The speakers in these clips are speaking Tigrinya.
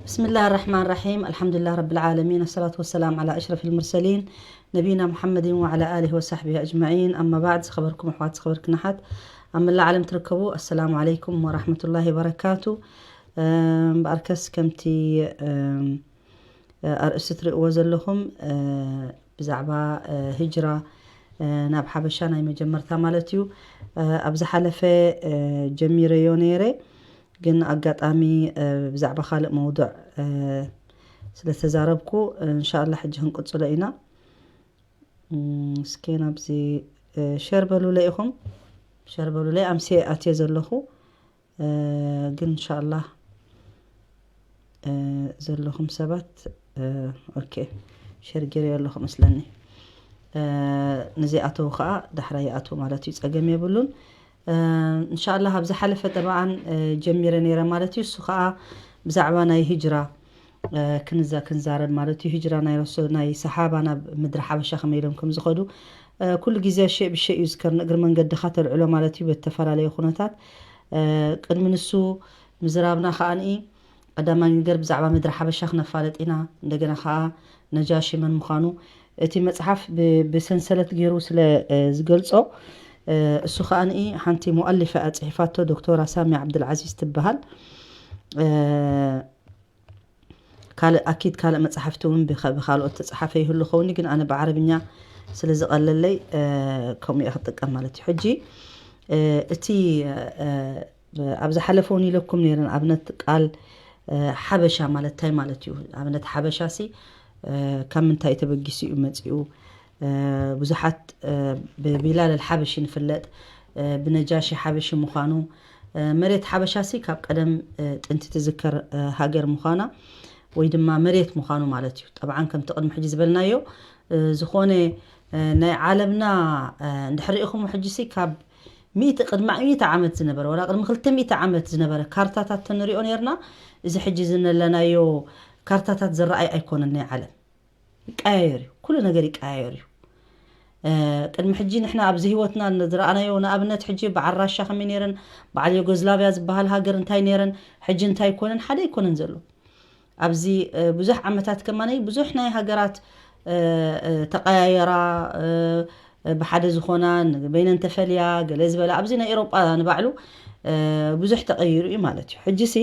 بسم الله الرحمن الرحيم. الحمد لله رب العالمين. الصلاة والسلام على أشرف المرسلين نبينا محمد وعلى آله وصحبه أجمعين. أما بعد، ዝኸበርኩም ኣሕዋት፣ ዝኸበርክን ኣሓት ኣብ መላእ ዓለም ትርከቡ፣ السلام عليكم ورحمة الله وبركاته. እም፣ እምበኣርከስ ከምቲ፣ እም፣ ኣርእስቲ ትርእዎ ዘለኹም፣ እ፣ ብዛዕባ፣ እ፣ ሂጅራ፣ እ፣ ናብ ሓበሻ ናይ መጀመርታ ማለት እዩ። እ፣ ኣብ ዝሓለፈ፣ እ፣ ጀሚረዮ ነይረ፣ ግን ኣጋጣሚ፣ እ፣ ብዛዕባ ካልእ መውዱዕ፣ እ፣ ስለ ተዛረብኩ፣ እ፣ እንሻኣላ ሕጂ ክንቅጽሎ ኢና። እም፣ እስኪ ናብዚ፣ እ፣ ሸር በሉለይ ኢኹም። ሸር በሉለይ፣ ኣምስየ ኣትየ ዘለኹ። እ፣ ግን እንሻኣላ፣ እ፣ ዘለኹም ሰባት፣ እ፣ ኦኬ፣ ሸር ገይረዮ ኣለኹ መስለኒ። እ፣ ንዘይኣተዉ ከዓ ዳሕራይ ይኣትዉ ማለት እዩ፣ ጸገም የብሉን። እ፣ እንሻኣላ፣ ኣብ ዝሓለፈ ጠብዓን፣ እ፣ ጀሚረ ነይረ ማለት እዩ። እሱ ከዓ ብዛዕባ ናይ ሂጅራ፣ እ፣ ክንዛ-፣ ክንዛረብ ማለት እዩ። ሂጅራ ናይ ረሱ-፣ ናይ ሰሓባ ናብ ምድሪ ሓበሻ ከመይ ኢሎም ከም ዝኸዱ፣ እ፣ ኩሉ ግዜ ሸእ ብሸእ እዩ ዝከር፣ ንእግሪ መንገድኻ ተልዕሎ ማለት እዩ፣ በተፈላለየ ኩነታት። እ፣ ቅድሚ ንሱ ምዝራብና ከኣ ንኢ ቀዳማይ ነገር ብዛዕባ ምድሪ ሓበሻ ክነፋለጥ ኢና። እንደገና ከኣ ነጃሺ መን ምዃኑ፣ እቲ መጽሓፍ ብ-፣ ብሰንሰለት ገይሩ ስለ፣ እ፣ ዝገልጾ፣ እ፣ እሱ ከኣ ንኢ ሓንቲ ሙኣሊፈ እያ ጽሒፋቶ፣ ዶክተራ ሳሚ ዓብዱልዓዚዝ ትበሃል። እ፣ ካልእ፣ ኣኪድ ካልእ መጽሓፍቲ እውን ብኸ-፣ ብኻልኦት ተጻሓፈ ይህሉ ኸውን፣ ግን ኣነ ብዓረብኛ ስለ ዝቐለለይ፣ እ፣ ከምኡ እየ ክጥቀም ማለት እዩ። ሕጂ፣ እ፣ እቲ፣ እ፣ ኣብ ዝሓለፈ እውን ኢለኩም ነይረ፣ ንኣብነት ቃል፣ እ፣ ሓበሻ ማለት እንታይ ማለት እዩ? ኣብነት ሓበሻ ሲ፣ እ፣ ካብ ምንታይ ተበጊሱ እዩ መጺኡ? እ፣ ብዙሓት፣ እ፣ ብቢላል ኣልሓበሺ ንፍለጥ፣ እ፣ ብነጃሺ ሓበሺ ምዃኑ፣ እ፣ መሬት ሓበሻ ሲ ካብ ቀደም፣ እ፣ ጥንቲ ትዝከር፣ እ፣ ሃገር ምዃና ወይ ድማ መሬት ምዃኑ ማለት እዩ። ጠብዓን ከምቲ ቅድሚ ሕጂ ዝበልናዮ፣ እ፣ ዝኾነ፣ እ፣ ናይ ዓለምና፣ እ፣ እንድሕር ርኢኹም ሕጂ ሲ ካብ ሚእቲ፣ ቅድሚ ሚእቲ ዓመት ዝነበረ፣ ወላ ቅድሚ ክልተ ሚእቲ ዓመት ዝነበረ ካርታታት ተንሪኦ ነርና፣ እዚ ሕጂ ዝነለናዮ ካርታታት ዝረኣይ ኣይኮነን ናይ ዓለም። ይቀያየር እዩ። ኩሉ ነገር ይቀያየር እዩ። እ፣ ቅድሚ ሕጂ ንሕና ኣብዚ ህይወትና ዝረኣናዮ፣ ንኣብነት ሕጂ በዓል ራሻ ከመይ ነይረን፣ በዓል ዩጎዝላቪያ ዝበሃል ሃገር እንታይ ነይረን፣ ሕጂ እንታይ ኮነን፣ ሓደ ኣይኮነን ዘሎ። ኣብዚ፣ እ፣ ብዙሕ ዓመታት ከማነይ ብዙሕ ናይ ሃገራት፣ እ፣ እ፣ ተቀያየራ፣ እ፣ እ፣ ብሓደ ዝኾና፣ በይነን ተፈልያ፣ ገለ ዝበላ፣ ኣብዚ ናይ ኤሮጳ ንባዕሉ፣ እ፣ ብዙሕ ተቀይሩ እዩ ማለት እዩ። ሕጂ ሲ፣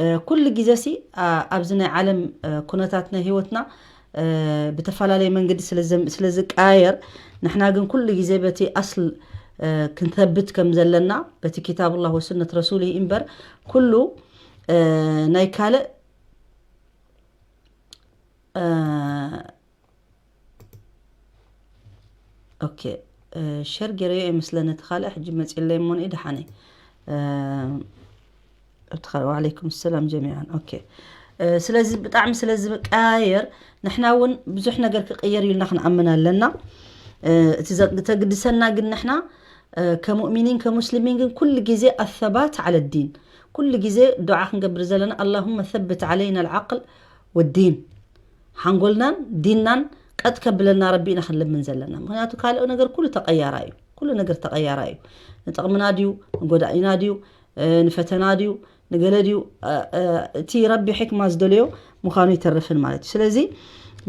እ፣ ኩሉ ግዜ ሲ፣ ኣ-፣ ኣብዚ ናይ ዓለም፣ እ፣ ኩነታት ናይ ህይወትና፣ እ፣ ብተፈላለየ መንገዲ ስለ ዘም-፣ ስለ ዝቀያየር፣ ንሕና ግን ኩሉ ግዜ በቲ ኣስል፣ እ፣ ክንተብት ከም ዘለና፣ በቲ ኪታብ ኣላህ ወሱነት ረሱሊ እምበር፣ ኩሉ፣ እ፣ ናይ ካልእ፣ እ፣ ኦኬ፣ እ፣ ሸር ገይረዮ እየ መስለኒ፣ እቲ ካልእ ሕጂ መፂለይ እሞ ንኢ ደሓነይ። እ፣ እቲ ካልእ፣ ወዓለይኩም ሰላም ጀሚዓን። ኦኬ፣ እ፣ ስለዚ ብጣዕሚ ስለ ዝቀያየር፣ ንሕና እውን ብዙሕ ነገር ክቅየር ኢልና ክንኣምን ኣለና። እ፣ እቲ ዘ-፣ ተግድሰና ግን ንሕና፣ እ፣ ከሙእሚኒን ከሙስሊሚን ግን ኩሉ ግዜ ኣሰባት ዓለ ዲን፣ ኩሉ ግዜ ዱዓ ክንገብር ዘለና፣ ኣላሁመ ሰብት ዓለይና ልዓቅል ወዲን፣ ሓንጎልናን ዲንናን ቀጥ ከብለና ረቢ ኢና ክንልምን ዘለና። ምክንያቱ ካልእ ነገር ኩሉ ተቀያራ እዩ። ኩሉ ነገር ተቀያራ እዩ። ንጥቕምና ድዩ፣ ንጎዳኢና ድዩ፣ እ፣ ንፈተና ድዩ፣ ንገለ ድዩ፣ እ፣ እ፣ እቲ ረቢ ሕክማ ዝደለዮ ምዃኑ ይተርፍን ማለት እዩ። ስለዚ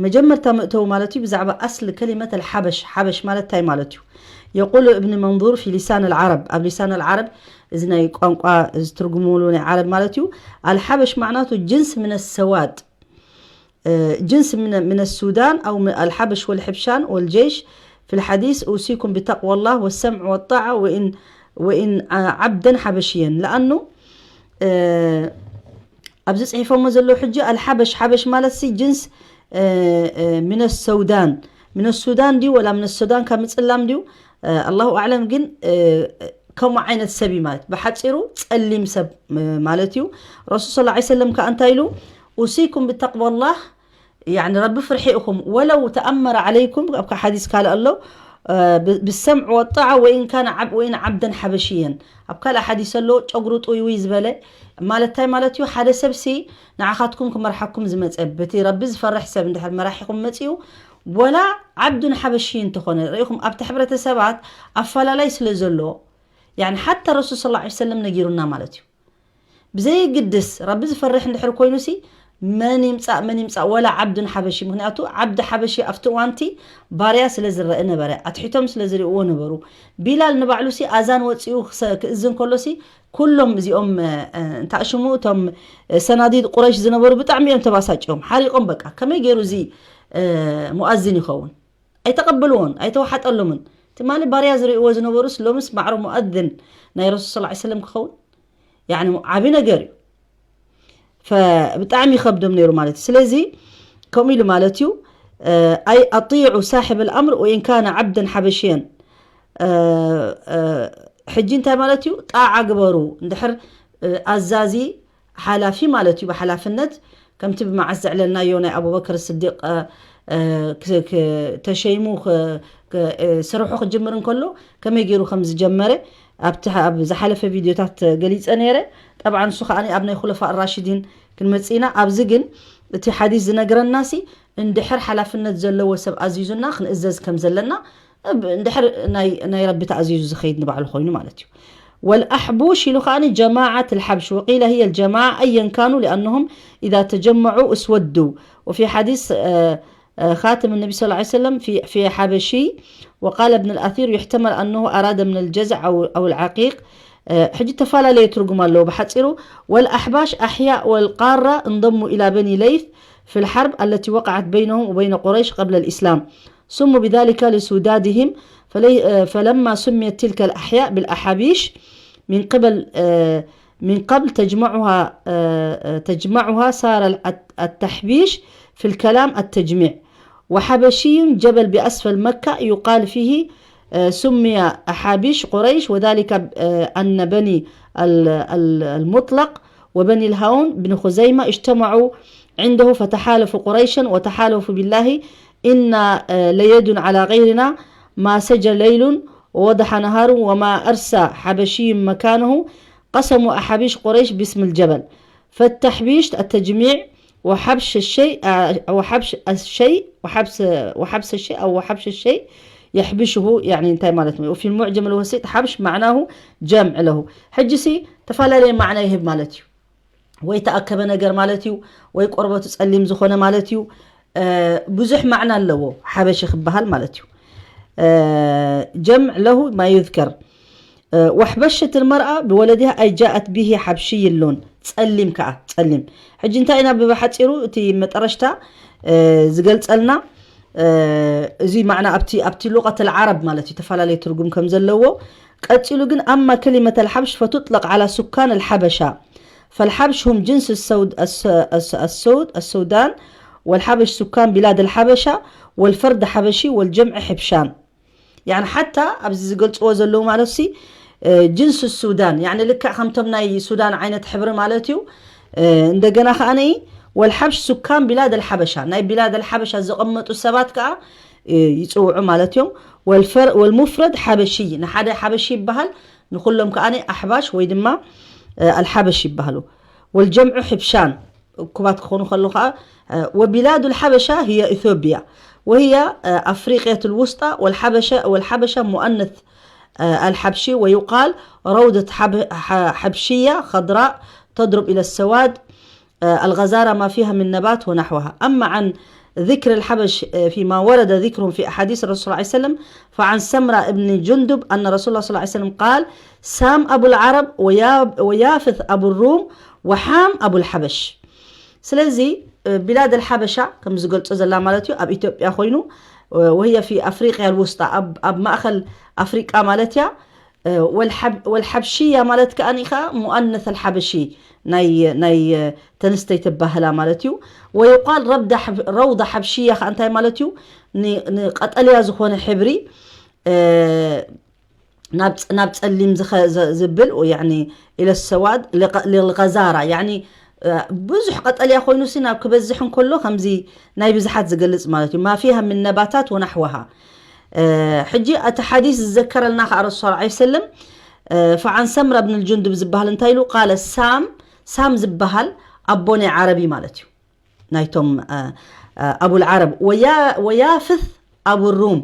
መጀመርታ መእተዊ ማለት እዩ ብዛዕባ ኣስሊ ከሊመት ኣልሓበሽ፣ ሓበሽ ማለት እንታይ ማለት እዩ? የቁሉ እብኒ መንዙር ፊ ሊሳን ኣልዓረብ፣ ኣብ ሊሳን ኣልዓረብ፣ እዚ ናይ ቋንቋ ዝትርጉምሉ ናይ ዓረብ ማለት እዩ። ኣልሓበሽ ማዕናቱ ጅንስ ምን ሰዋድ፣ እ፣ ጅንስ ምን፣ ምን ሱዳን ኣው ምን ኣልሓበሽ ወልሕብሻን ወልጀይሽ። ፊ ልሓዲስ ኡሲኩም ብተቅዋ ላህ ወሰምዕ ወጣዓ ወኢን፣ ወኢን ዓ-፣ ዓብደን ሓበሽየን። ለኣኑ፣ እ፣ ኣብዚ ጽሒፎሞ ዘለዉ ሕጂ ኣልሓበሽ፣ ሓበሽ ማለት ሲ ጅንስ፣ እ፣ እ፣ ሚነ ሰውዳን፣ ሚነ ሱዳን ድዩ ወላ ሚነ ሱዳን ካብ ምጽላም ድዩ? እ፣ ኣላሁ ኣዕለም። ግን፣ እ፣ ከምኡ ዓይነት ሰብ እዩ ማለት፣ ብሓጺሩ ጸሊም ሰብ፣ እ፣ ማለት እዩ። ረሱል ሰለላሁ ዐለይሂ ወሰለም ከኣ እንታይ ኢሉ? ኡሲኩም ብተቅዋ ላህ፣ ያዕኒ ረቢ ፍርሒ ኢኹም። ወለው ተኣመረ ዓለይኩም፣ ኣብ ሓዲስ ካልእ ኣሎ፣ እ፣ ብ-፣ ብሰምዕ ወጣዓ ወኢን ካነ ዓብ-፣ ወኢን ዓብደን ሓበሽየን። ኣብ ካልእ ሓዲስ ኣሎ፣ ጨጉሩ ጥውይውይ ዝበለ ማለት እንታይ ማለት እዩ? ሓደ ሰብ ሲ ንዓኻትኩም ክመርሓኩም ዝመጸ፣ በቲ ረቢ ዝፈርሕ ሰብ እንድሕር መራሒኹም መጺኡ፣ ወላ ዓብዱን ሓበሽይ እንተኾነ፣ ርኢኹም ኣብቲ ሕብረተሰባት ኣፈላላይ ስለ ዘሎ፣ ያዕኒ ሓታ ረሱል ሰለላሁ ዐለይሂ ወሰለም ነጊሩና ማለት እዩ። ብዘየግድስ ረቢ ዝፈርሕ እንድሕር ኮይኑ ሲ፣ መን ይምጻእ መን ይምጻእ፣ ወላ ዓብድን ሓበሺ። ምክንያቱ ዓብዲ ሓበሺ ኣብቲ እዋንቲ ባርያ ስለ ዝረአ ነበረ፣ ኣትሒቶም ስለ ዝርእዎ ነበሩ። ቢላል ንባዕሉ ሲ ኣዛን ወጺኡ ክሰ- ክእዝን ከሎ ሲ ኩሎም እዚኦም እ፣ እ፣ እንታሽሙ እቶም እ፣ ሰናዲድ ቁረይሽ ዝነበሩ ብጣዕሚ እዮም ተባሳጭዮም፣ ሓሪቆም። በቃ ከመይ ገይሩ እዚ እ፣ ሙኣዝን ይኸውን? ኣይተቐብልዎን፣ ኣይተዋሓጠሎምን። ትማሊ ባርያ ዝርእዎ ዝነበሩስ ሎምስ ማዕረ ሙኣዝን ናይ ረሱል ሰለላሁ ዐለይሂ ወሰለም ክኸውን? ያኒ ዓቢ ነገር እዩ። ብጣዕሚ ይኸብዶም ነይሩ ማለት እዩ። ስለዚ ከምኡ ኢሉ ማለት እዩ። ኣይ ኣጢዑ ሳሕብ ኣልኣምር ወኢን ካነ ዓብደን ሓበሽየን። ሕጂ እንታይ ማለት እዩ? ጣዓ ግበሩ። እንድሕር ኣዛዚ ሓላፊ ማለት እዩ። ብሓላፍነት ከምቲ ብመዓስ ዘዕለልናዮ ናይ ኣቡበክር ስዲቅ ተሸይሙ ስርሑ ክጅምር እንከሎ ከመይ ገይሩ ከም ዝጀመረ ኣብቲ ኣብ ዝሓለፈ ቪድዮታት ገሊፀ ነይረ። ጠብዓ ንሱ ከዓ ኣብ ናይ ኩለፋ ራሽዲን ክንመፅእ ኢና። ኣብዚ ግን እቲ ሓዲስ ዝነግረና ሲ እንድሕር ሓላፍነት ዘለዎ ሰብ ኣዚዙና ክንእዘዝ ከም ዘለና እንድሕር ናይ ረቢ ተኣዚዙ ዝኸይድ ንባዕሉ ኮይኑ ማለት እዩ። والأحبوش ኢሉ ከዓኒ ጀማዓት الحبش وقيل هي الجماعة أيا كانوا لأنهم إذا تجمعوا اسودوا وفي حديث خاتم النبي صلى الله عليه وسلم في في حبشي وقال ابن الأثير يحتمل أنه أراد من الجزع أو أو العقيق ሕጂ ተፈላለየ ትርጉም ኣለዎ። ብሓፂሩ والأحباش أحياء والقارة انضموا إلى بني ليث في الحرب التي وقعت بينهم وبين قريش قبل الإسلام سموا بذلك لسودادهم فلما سميت تلك الأحياء بالأحابيش من قبل من قبل تجمعها تجمعها صار التحبيش في الكلام التجميع وحبشي جبل بأسفل مكة يقال فيه سمي أحابيش قريش وذلك أن بني المطلق وبني الهون بن خزيمة اجتمعوا عنده فتحالفوا قريشا وتحالفوا بالله إنا ليد على غيرنا ما سجى ليل ووضح نهار وما أرسى حبشي مكانه قسموا أحابيش قريش باسم الجبل فالتحبيش التجميع وحبش الشيء وحبش الشيء وحبس وحبس الشيء أو وحبش الشيء يحبشه يعني انتهى مالت وفي المعجم الوسيط حبش معناه جمع له حجسي تفلالي معنى يهب مالتي ወይ ተኣከበ ነገር ማለት እዩ፣ ወይ ቆርበቱ ጸሊም ዝኾነ ማለት እዩ። ብዙሕ ማዕና ኣለዎ ሓበሺ ክበሃል ማለት እዩ። جمع له ما يذكر وحبشت المرأة بولدها أي جاءت به حبشي اللون ጸሊም ከኣ ጸሊም። ሕጂ እንታይ ኢና ብሓጺሩ እቲ መጠረሽታ ዝገልጸልና እዚ ማዕና ኣብቲ ኣብቲ ሉቀት ዓረብ ማለት እዩ ተፈላለየ ትርጉም ከም ዘለዎ ቀጺሉ ግን أما كلمة الحبش فتطلق على سكان الحبشة فالحبش هم جنس السود السود السودان والحبش سكان بلاد الحبشة والفرد حبشي والجمع حبشان يعني حتى ኣብዚ ዝገልጽዎ ዘለዉ ማለት ሲ جنس السودان يعني ልክዕ ከምቶም ናይ ሱዳን ዓይነት ሕብሪ ማለት እዩ እንደገና ከኣ والحبش سكان بلاد الحبشة ናይ بلاد الحبشة ዝቐመጡ ሰባት ከኣ ይጽውዑ ማለት እዮም والمفرد حبشي ንሓደ ሓበሺ ይበሃል ንኩሎም ከኣ ኣሕባሽ ወይ ድማ ኣልሓበሽ ይበሃሉ والجمع حبشان እኩባት ክኾኑ ከለዉ ከዓ وبلاد الحبشة هي إثيوبيا وهي أفريقيا الوسطى والحبشة والحبشة مؤنث الحبشي ويقال روضة حبشية خضراء تضرب إلى السواد الغزارة ما فيها من نبات ونحوها أما عن ذكر الحبش فيما ورد ذكرهم في أحاديث الرسول صلى الله عليه وسلم فعن سمرة بن جندب أن رسول الله صلى الله عليه وسلم قال سام أبو العرب ويافث أبو الروم وحام أبو الحبش ስለዚ بلاد الحبشة ከም ዝገልጾ ዘላ ማለት እዩ ኣብ ኢትዮጵያ ኮይኑ وهي في أفريقيا الوسطى ኣብ ማእከል ኣፍሪቃ ማለት እያ والحبشية ማለት ከኣ ኒኻ مؤنث الحبشي ናይ ናይ ተንስተይ ተባህላ ማለት እዩ ويقال روضة روضة حبشية ከኣ እንታይ ማለት እዩ ንቀጠልያ ዝኾነ ሕብሪ ናብ ናብ ጸሊም ዝብል يعني إلى السواد للغزارة يعني ብዙሕ ቀጠልያ ኮይኑ ሲ ናብ ክበዝሕ እንከሎ ከምዚ ናይ ብዝሓት ዝገልጽ ማለት እዩ ما فيها من نباتات ونحوها ሕጂ እቲ ሓዲስ ዝዘከረልና ከኣ ረሱል صلى الله عليه وسلم فعن سمرة بن الجندب ዝበሃል እንታይ ኢሉ قال سام سام ዝበሃል ኣቦ ናይ ዓረቢ ማለት እዩ ናይቶም أبو العرب ويافث أبو الروم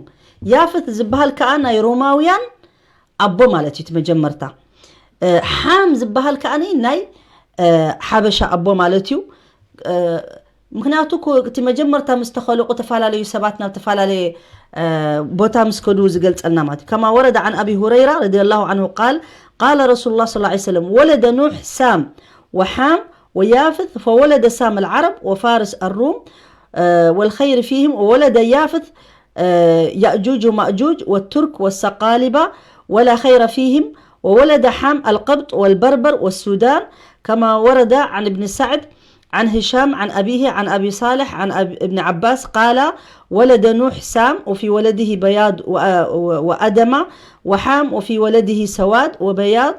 ያፍት ዝበሃል ከኣ ናይ ሮማውያን ኣቦ ማለት እዩ እቲ መጀመርታ ሓም ዝበሃል ከኣ ናይ ሓበሻ ኣቦ ማለት እዩ ምክንያቱ እቲ መጀመርታ ምስ ተኸለቁ ተፈላለዩ ሰባት ናብ ተፈላለየ ቦታ ምስ ከዱ ዝገልጸልና ማለት እዩ። كما ورد عن أبي هريرة رضي الله عنه قال: قال رسول الله صلى الله عليه وسلم: ولد نوح سام وحام ويافث، فولد سام العرب وفارس الروم والخير فيهم، وولد يافث يأجوج ومأجوج والترك والسقالبة ولا خير فيهم، وولد حام القبط والبربر والسودان، كما ورد عن ابن سعد عن هشام عن أبيه عن أبي صالح عن ابن عباس قال: ولد نوح سام، وفي ولده بياض وأدمة وحام، وفي ولده سواد وبياض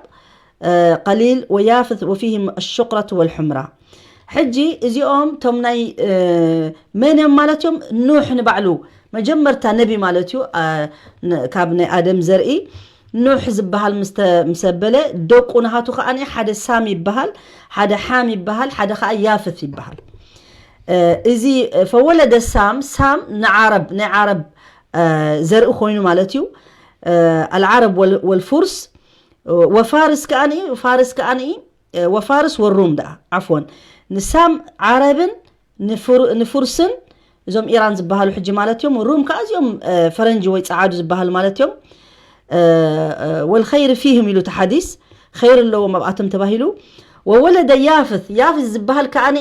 قليل، ويافث وفيهم الشقرة والحمرة. ሕጂ እዚኦም ቶም ናይ መን እዮም ማለት እዮም? ኑሕ ንባዕሉ መጀመርታ ነቢ ማለት እዩ። ካብ ናይ ኣደም ዘርኢ ኑሕ ዝበሃል ምስ ኣበለ ደቁ ናሃቱ ከዓ ሓደ ሳም ይበሃል፣ ሓደ ሓም ይበሃል፣ ሓደ ከዓ ያፍት ይበሃል። እዚ ፈወለደ ሳም፣ ሳም ንዓረብ፣ ናይ ዓረብ ዘርኢ ኮይኑ ማለት እዩ። ኣልዓረብ ወልፉርስ ወፋርስ ከዓኒ፣ ፋርስ ከዓኒ ወፋርስ ወሩም ደኣ ዓፍወን ንሳም ዓረብን ንፉርስን እዞም ኢራን ዝበሃሉ ሕጂ ማለት እዮም። ሩም ከዓ እዚኦም ፈረንጂ ወይ ፀዓዱ ዝበሃሉ ማለት እዮም። ወልኸይር ፊህም ኢሉ እቲ ሓዲስ ኸይር ኣለዎም ኣብኣቶም ተባሂሉ። ወወለደ ያፍት፣ ያፍት ዝበሃል ከዓኒ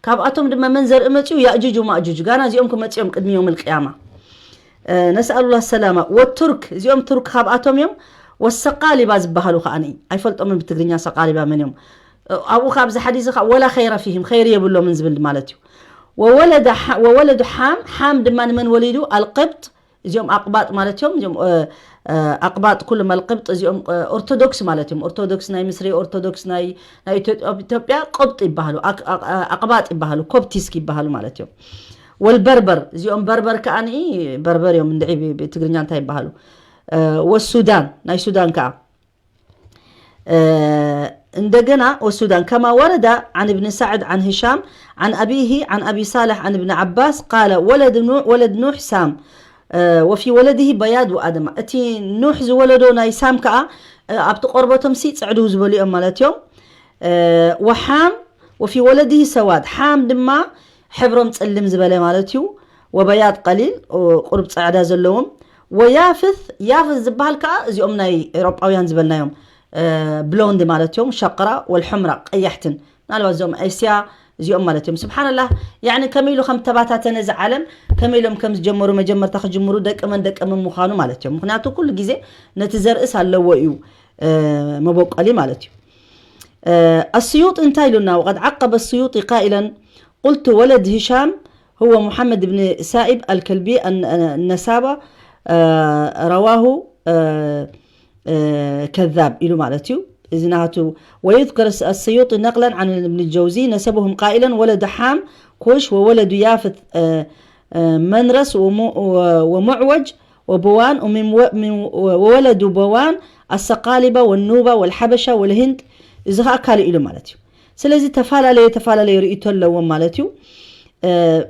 ካብኣቶም ድማ መን ዘርኢ መፅኡ? ያእጁጅ ወማእጁጅ። ጋና እዚኦም ክመፅኦም ቅድሚ ዮም ልቅያማ። ነስኣሉላ ሰላማ። ወቱርክ፣ እዚኦም ቱርክ ካብኣቶም እዮም። ወሰቃሊባ ዝበሃሉ ከዓኒ ኣይፈልጦምን ብትግርኛ ሰቃሊባ መን እዮም። ኣብኡ ካብዚ ሓዲስ ከዓ ወላ ኸይረ ፊህም፣ ኸይሪ የብሎምን ዝብል ማለት እዩ። ወወለዱ ሓም፣ ሓም ድማ ንመን ወሊዱ? ኣልቅብጥ፣ እዚኦም ኣቅባጥ ማለት እዮም። እዚኦም ኣቅባጥ ኩሉም ኣልቅብጥ እዚኦም ኦርቶዶክስ ማለት እዮም። ኦርቶዶክስ ናይ ምስሪ፣ ኦርቶዶክስ ናይ ኢትዮጵያ ቅብጥ ይበሃሉ፣ ኣቅባጥ ይበሃሉ፣ ኮፕቲስክ ይበሃሉ ማለት እዮም። ወልበርበር፣ እዚኦም በርበር ከዓ በርበር እዮም እንድዒ ብትግርኛ እንታይ ይበሃሉ? ወሱዳን፣ ናይ ሱዳን ከዓ እንደገና ወሱዳን። كما ورد عن ابن سعد عن هشام عن أبيه عن أبي صالح عن ابن عباس قال: ولد نوح سام وفي ولده بياض وأدمة። እቲ ኑሕ ዝወለዶ ናይ ሳም ከዓ ኣብቲ ቆርበቶም ሲ ፅዕድው ዝበሉ እዮም ማለት እዮም። ወሓም ወፊ ወለድሂ ሰዋድ፣ ሓም ድማ ሕብሮም ፅልም ዝበለ ማለት እዩ። ወበያድ ቀሊል፣ ቁርብ ፃዕዳ ዘለዎም። ወያፍት፣ ያፍት ዝበሃል ከዓ እዚኦም ናይ ኤውሮጳውያን ዝበልናዮም ብሎንድ ማለት እዮም። ሸቅራ ወልሑምራ ቀያሕትን፣ ምናልባት እዚኦም ኤስያ እዚኦም ማለት እዮም። ስብሓንላህ፣ ያኒ ከመይ ኢሉ ከም ተባታተነ እዚ ዓለም፣ ከመይ ኢሎም ከም ዝጀመሩ፣ መጀመርታ ክጅምሩ ደቂ መን ደቂ መን ምዃኑ ማለት እዮም። ምክንያቱ ኩሉ ግዜ ነቲ ዘርእስ ኣለዎ እዩ መበቆሊ ማለት እዩ። ኣስዩጢ እንታይ ኢሉና? وقد عقب السيوطي قائلا: قلت ولد هشام هو محمد بن سائب الكلبي النسابة رواه كذاب ኢሉ ማለት እዩ። እዚ ናቱ ويذكر السيوطي نقلا عن ابن الجوزي نسبهم قائلا: ولد حام كوش وولد يافث منرس ومعوج وبوان ومن وولد بوان السقالبة والنوبة والحبشة والهند. እዚ ኸዓ ካልእ ኢሉ ማለት እዩ። ስለዚ ተፈላለየ ተፈላለየ ርእይቶ ኣለዎም ማለት እዩ።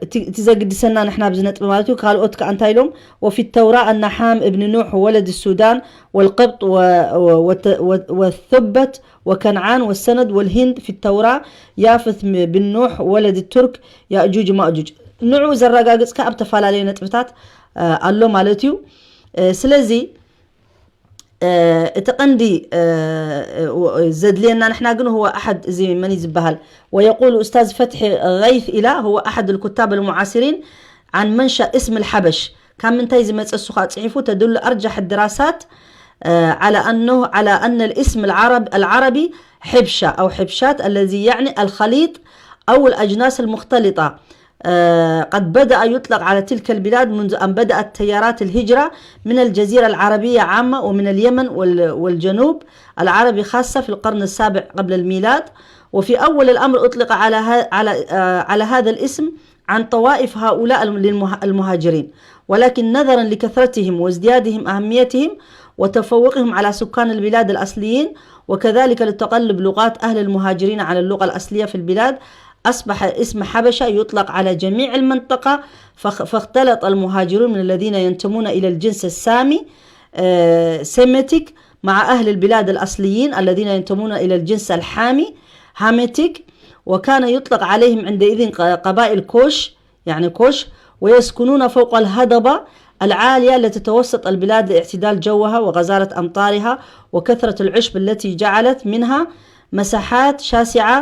እቲ ዘግድሰና ንሕና ኣብዚ ነጥቢ ማለት እዩ። ካልኦት ከዓ እንታይ ኢሎም? وفي التوراة أن حام ابن نوح ولد السودان والقبط والثبت وكنعان والسند والهند في التوراة يافث بن نوح ولد الترك يأجوج مأجوج። ንዑ ዘረጋግጽ ከዓ ኣብ ተፈላለየ ነጥብታት ኣሎ ማለት እዩ። ስለዚ እቲ ቀንዲ ዘድልየና ንሕና ግን هو أحد እዚ መን እዩ ዝበሃል ويقول أستاذ فتحي غيث إلى هو أحد الكتاب المعاصرين عن منشأ اسم الحبش ካብ ምንታይ ዝመፀ እሱ ከዓ ፅሒፉ تدل أرجح الدراسات على أنه على أن الاسم العرب العربي حبشة أو حبشات الذي يعني الخليط أو الأجناس المختلطة قد بدأ يطلق على تلك البلاد منذ أن بدأت تيارات الهجرة من الجزيرة العربية عامة ومن اليمن والجنوب العربي خاصة في القرن السابع قبل الميلاد. وفي أول الأمر أطلق على على على هذا الاسم عن طوائف هؤلاء المهاجرين، ولكن نظرا لكثرتهم وازديادهم أهميتهم وتفوقهم على سكان البلاد الأصليين، وكذلك لتقلب لغات أهل المهاجرين على اللغة الأصلية في البلاد، أصبح اسم حبشة يطلق على جميع المنطقة، فاختلط المهاجرون من الذين ينتمون إلى الجنس السامي سيميتيك مع أهل البلاد الأصليين الذين ينتمون إلى الجنس الحامي هاميتيك وكان يطلق عليهم عندئذ ق- قبائل كوش، يعني كوش، ويسكنون فوق الهضبة العالية التي توسط البلاد لاعتدال جوها وغزارة أمطارها وكثرة العشب التي جعلت منها مساحات شاسعة،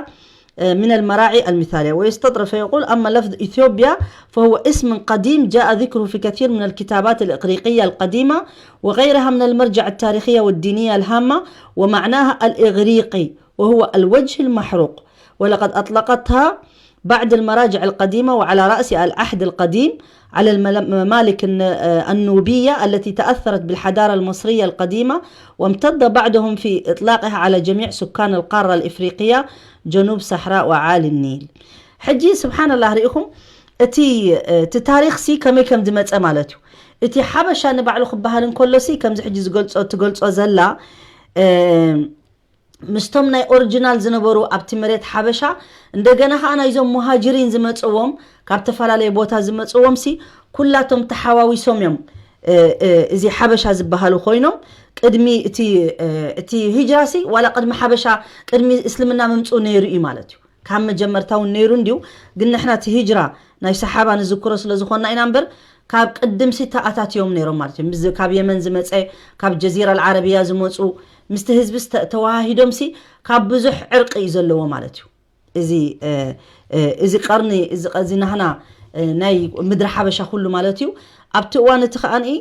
آه، من المراعي المثالية. ويستطرد فيقول: أما لفظ إثيوبيا فهو اسم قديم جاء ذكره في كثير من الكتابات الإغريقية القديمة وغيرها من المرجع التاريخية والدينية الهامة، ومعناها الإغريقي، وهو الوجه المحروق، ولقد أطلقتها بعض المراجع القديمة، وعلى رأس العهد القديم على الممالك النوبية التي تأثرت بالحضارة المصرية القديمة، وامتد بعضهم في إطلاقها على جميع سكان القارة الإفريقية جنوب صحراء وعالي النيل. حجي سبحان الله رئيكم، እቲ እቲ ታሪኽሲ ከመይ ከም ዝመፀ ማለት እዩ። እቲ ሓበሻ ንባዕሉ ክበሃል እንከሎሲ ከምዚ ሕጂ ዝገልፆ ትገልፆ ዘላ ምስቶም ናይ ኦሪጂናል ዝነበሩ ኣብቲ መሬት ሓበሻ፣ እንደገና ከዓ ናይዞም ሙሃጅሪን ዝመፅዎም ካብ ተፈላለየ ቦታ ዝመፅዎም ሲ ኩላቶም ተሓዋዊሶም እዮም እዚ ሓበሻ ዝበሃሉ ኮይኖም፣ ቅድሚ እቲ እቲ ሂጅራ ሲ ዋላ ቅድሚ ሓበሻ ቅድሚ እስልምና ምምፅኡ ነይሩ እዩ ማለት እዩ። ካብ መጀመርታ እውን ነይሩ እንዲዩ። ግን ንሕና እቲ ሂጅራ ናይ ሰሓባ ንዝክሮ ስለ ዝኾንና ኢና እምበር ካብ ቅድምሲ ተኣታትዮም ነይሮም ማለት እዩ። ምስ ካብ የመን ዝመፀ ካብ ጀዚራ ኣልዓረብያ ዝመፁ ምስቲ ህዝቢ ተዋሃሂዶምሲ ካብ ብዙሕ ዕርቂ እዩ ዘለዎ ማለት እዩ። እዚ እዚ ቀርኒ እዚ ናህና ናይ ምድሪ ሓበሻ ኩሉ ማለት እዩ። ኣብቲ እዋን እቲ ከዓንኢ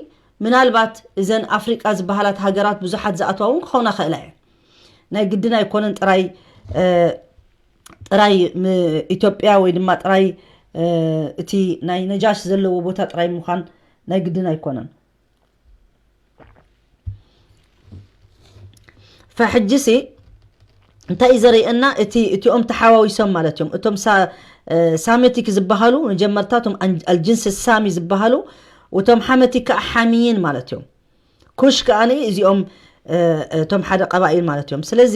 ምናልባት እዘን ኣፍሪቃ ዝበሃላት ሃገራት ብዙሓት ዝኣትዋ እውን ክኾና ክእላ እየን። ናይ ግድን ኣይኮነን ጥራይ ጥራይ ኢትዮጵያ ወይ ድማ ጥራይ እቲ ናይ ነጃሽ ዘለዎ ቦታ ጥራይ ምዃን ናይ ግድን ኣይኮነን። ፈሕጅሲ እንታይ እዩ ዘርእየና? እቲ እቲኦም ተሓዋዊሶም ማለት እዮም። እቶም ሳሜቲክ ዝበሃሉ መጀመርታ እቶም ኣልጅንስ ሳሚ ዝበሃሉ፣ እቶም ሓመቲ ከዓ ሓሚይን ማለት እዮም። ኩሽ ከኣ እዚኦም እቶም ሓደ ቀባኢል ማለት እዮም። ስለዚ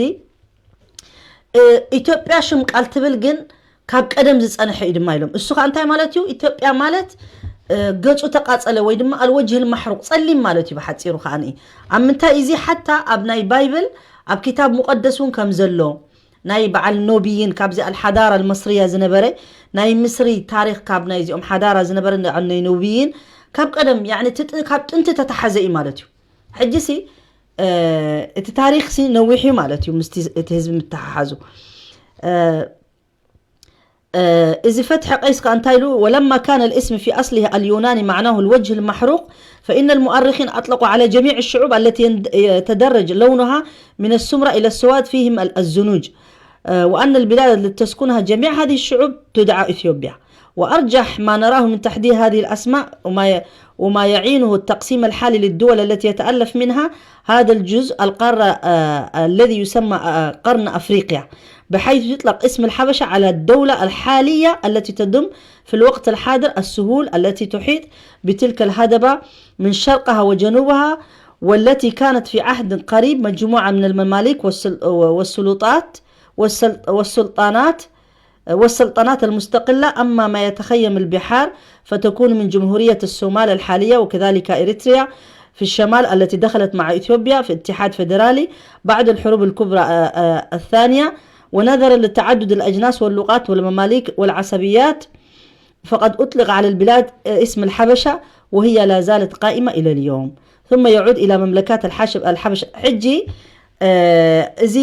ኢትዮጵያ ሽም ቃል ትብል ግን ካብ ቀደም ዝጸንሐ እዩ ድማ ኢሎም። እሱ ከኣ እንታይ ማለት እዩ? ኢትዮጵያ ማለት ገጹ ተቃጸለ ወይ ድማ ኣልወጅህ ልማሕሩቅ ጸሊም ማለት እዩ ብሓጺሩ ከኣ። ኣብ ምንታይ እዚ ሓታ ኣብ ናይ ባይብል ኣብ ክታብ ሙቀደስ እውን ከም ዘሎ ናይ በዓል ኖብይን ካብዚ ኣልሓዳራ ኣልመስርያ ዝነበረ ናይ ምስሪ ታሪኽ ካብ ናይ እዚኦም ሓዳራ ዝነበረ ናይ ኖብይን ካብ ቀደም ያኒ ካብ ጥንቲ ተተሓዘ እዩ ማለት እዩ። ሕጂ ሲ እቲ ታሪኽ ሲ ነዊሕ እዩ ማለት እዩ ምስቲ እቲ ህዝቢ ምተሓሓዙ። እዚ ፈትሒ ቀይስ ከኣ እንታይ ኢሉ ولما كان الاسم في أصله اليوناني معناه الوجه المحروق فإن المؤرخين أطلقوا على جميع الشعوب التي يتدرج لونها من السمرة إلى السواد فيهم الزنوج وأن البلاد التي تسكنها جميع هذه الشعوب تدعى إثيوبيا. وأرجح ما نراه من تحديد هذه الأسماء وما وما يعينه التقسيم الحالي للدول التي يتألف منها هذا الجزء القارة الذي يسمى قرن أفريقيا، بحيث يطلق اسم الحبشة على الدولة الحالية التي تضم في الوقت الحاضر السهول التي تحيط بتلك الهضبة من شرقها وجنوبها، والتي كانت في عهد قريب مجموعة من المماليك والسلطات والسلطنات والسلطنات المستقلة. أما ما يتخيم البحار فتكون من جمهورية الصومال الحالية وكذلك إريتريا في الشمال التي دخلت مع إثيوبيا في اتحاد فيدرالي بعد الحروب الكبرى الثانية. ونظرا لتعدد الأجناس واللغات والمماليك والعصبيات فقد أطلق على البلاد اسم الحبشة وهي لا زالت قائمة إلى اليوم. ثم يعود إلى مملكات الحشب الحبش حجي እዚ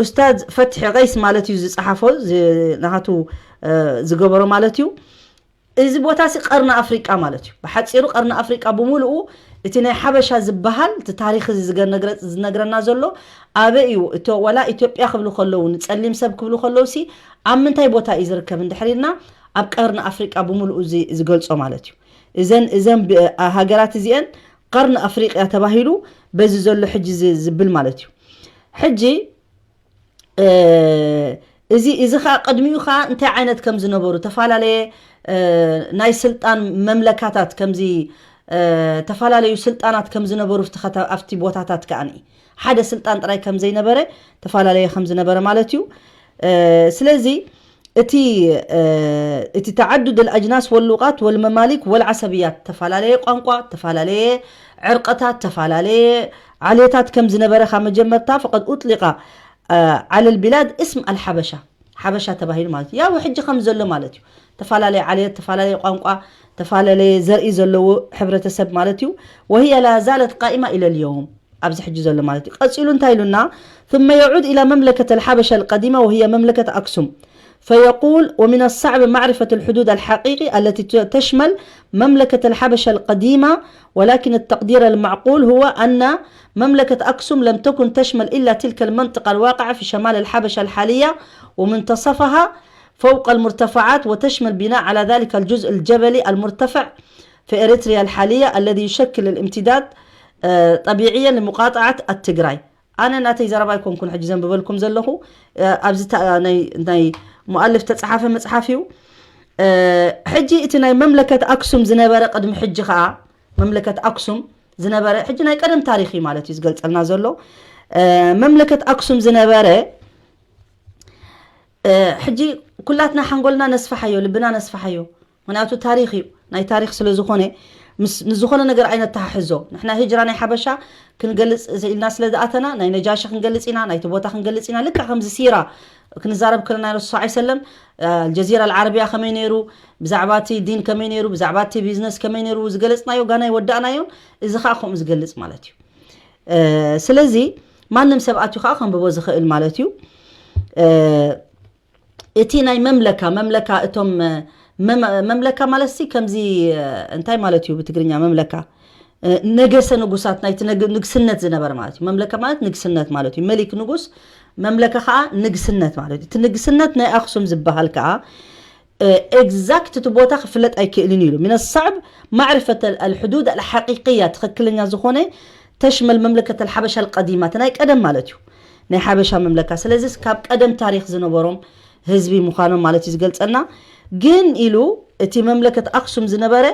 ኡስታዝ ፈትሒ ቀይስ ማለት እዩ ዝፀሓፎ ናቱ ዝገበሮ ማለት እዩ። እዚ ቦታ ሲ ቀርኒ ኣፍሪቃ ማለት እዩ። ብሓፂሩ ቀርኒ ኣፍሪቃ ብምሉኡ እቲ ናይ ሓበሻ ዝበሃል እቲ ታሪክ እዚ ዝነግረና ዘሎ ኣበይ እዩ? እቶ ወላ ኢትዮጵያ ክብሉ ከለዉ ንፀሊም ሰብ ክብሉ ከለዉ ሲ ኣብ ምንታይ ቦታ እዩ ዝርከብ እንድሕር ኢልና ኣብ ቀርኒ ኣፍሪቃ ብምሉኡ ዝገልፆ ማለት እዩ። እዘን እዘን ሃገራት እዚአን ቀርኒ ኣፍሪቅያ ተባሂሉ በዚ ዘሎ ሕጂ ዝብል ማለት እዩ። ሕጂ እዚ እዚ ከዓ ቅድሚኡ ከዓ እንታይ ዓይነት ከም ዝነበሩ ተፈላለየ ናይ ስልጣን መምለካታት ከምዚ ተፈላለዩ ስልጣናት ከም ዝነበሩ ኣብቲ ቦታታት ከዓ ሓደ ስልጣን ጥራይ ከም ዘይነበረ ተፈላለየ ከም ዝነበረ ማለት እዩ። ስለዚ እቲ እቲ تعدد الأجناس واللغات والمماليك والعصبيات ተፈላለየ ቋንቋ ተፈላለየ ዕርቀታት ተፈላለየ ዓሌታት ከም ዝነበረ ካብ መጀመርታ فقد أطلق على البلاد اسم الحبشة ሓበሻ ተባሂሉ ማለት እዩ። ያው ሕጂ ከም ዘሎ ማለት እዩ። ተፈላለየ ዓሌት፣ ተፈላለየ ቋንቋ፣ ተፈላለየ ዘርኢ ዘለዎ ሕብረተሰብ ማለት እዩ። وهي لا زالت قائمة إلى اليوم። ኣብዚ ሕጂ ዘሎ ማለት እዩ። ቀጺሉ እንታይ ኢሉና? ثم يعود إلى مملكة الحبشة القديمة وهي مملكة أكسوم. فيقول: ومن الصعب معرفة الحدود الحقيقي التي ت- تشمل مملكة الحبشة القديمة، ولكن التقدير المعقول هو أن مملكة أكسوم لم تكن تشمل إلا تلك المنطقة الواقعة في شمال الحبشة الحالية ومنتصفها فوق المرتفعات، وتشمل بناء على ذلك الجزء الجبلي المرتفع في إريتريا الحالية الذي يشكل الامتداد، آه، طبيعيا لمقاطعة التجراي. ኣነ ናተይ ዘረባ ኣይኮንኩን ሕጂ ዘንብበልኩም ዘለኹ፣ እ፣ ኣብዚ ታ- ናይ ናይ ሙኣልፍ ተጻሓፈ መጽሓፍ እዩ። እ፣ ሕጂ እቲ ናይ መምለከት ኣክሱም ዝነበረ ቅድሚ ሕጂ ከኣ መምለከት ኣክሱም ዝነበረ ሕጂ ናይ ቀደም ታሪኽ እዩ ማለት እዩ ዝገልጸልና ዘሎ። እ፣ መምለከት ኣክሱም ዝነበረ እ፣ ሕጂ ኩላትና ሓንጎልና ነስፍሓዮ፣ ልብና ነስፍሓዮ። ምክንያቱ ታሪኽ እዩ። ናይ ታሪኽ ስለ ዝኾነ ምስ ንዝኾነ ነገር ኣይነተሓሕዞ። ንሕና ሂጅራ ናይ ሓበሻ ክንገልጽ ኢልና ስለ ዝኣተና ናይ ነጃሺ ክንገልጽ ኢና፣ ናይቲ ቦታ ክንገልጽ ኢና። ልክዕ ከምዚ ሲራ ክንዛረብ ከለና ረሱል ሰለላሁ ዐለይሂ ወሰለም ኣልጀዚራ ኣልዓረቢያ ከመይ ነይሩ፣ ብዛዕባ እቲ ዲን ከመይ ነይሩ፣ ብዛዕባ እቲ ቢዝነስ ከመይ ነይሩ ዝገለጽናዮ ጋና ይወዳእናዮን እዚ ከዓ ከምኡ ዝገልጽ ማለት እዩ። እ፣ ስለዚ ማንም ሰብ ኣትዩ ከዓ ከንብቦ ዝኽእል ማለት እዩ። እ፣ እቲ ናይ መምለካ መምለካ እቶም መም- መምለካ ማለት ሲ ከምዚ እንታይ ማለት እዩ ብትግርኛ መምለካ? ነገሰ ንጉሳት ናይቲ ነግ- ንግስነት ዝነበረ ማለት እዩ። መምለካ ማለት ንግስነት ማለት እዩ። መሊክ ንጉስ፣ መምለካ ከዓ ንግስነት ማለት እዩ። እቲ ንግስነት ናይ ኣክሱም ዝበሃል ከዓ ኤግዛክት እቲ ቦታ ክፍለጥ ኣይክእልን ኢሉ። من الصعب معرفة الحدود الحقيقية ትኽክለኛ ዝኾነ تشمل مملكة الحبشة القديمة ናይ ቀደም ማለት እዩ ናይ ሓበሻ መምለካ። ስለዚ ካብ ቀደም ታሪኽ ዝነበሮም ህዝቢ ምዃኖም ማለት እዩ ዝገልጸልና። ግን ኢሉ እቲ መምለከት ኣክሱም ዝነበረ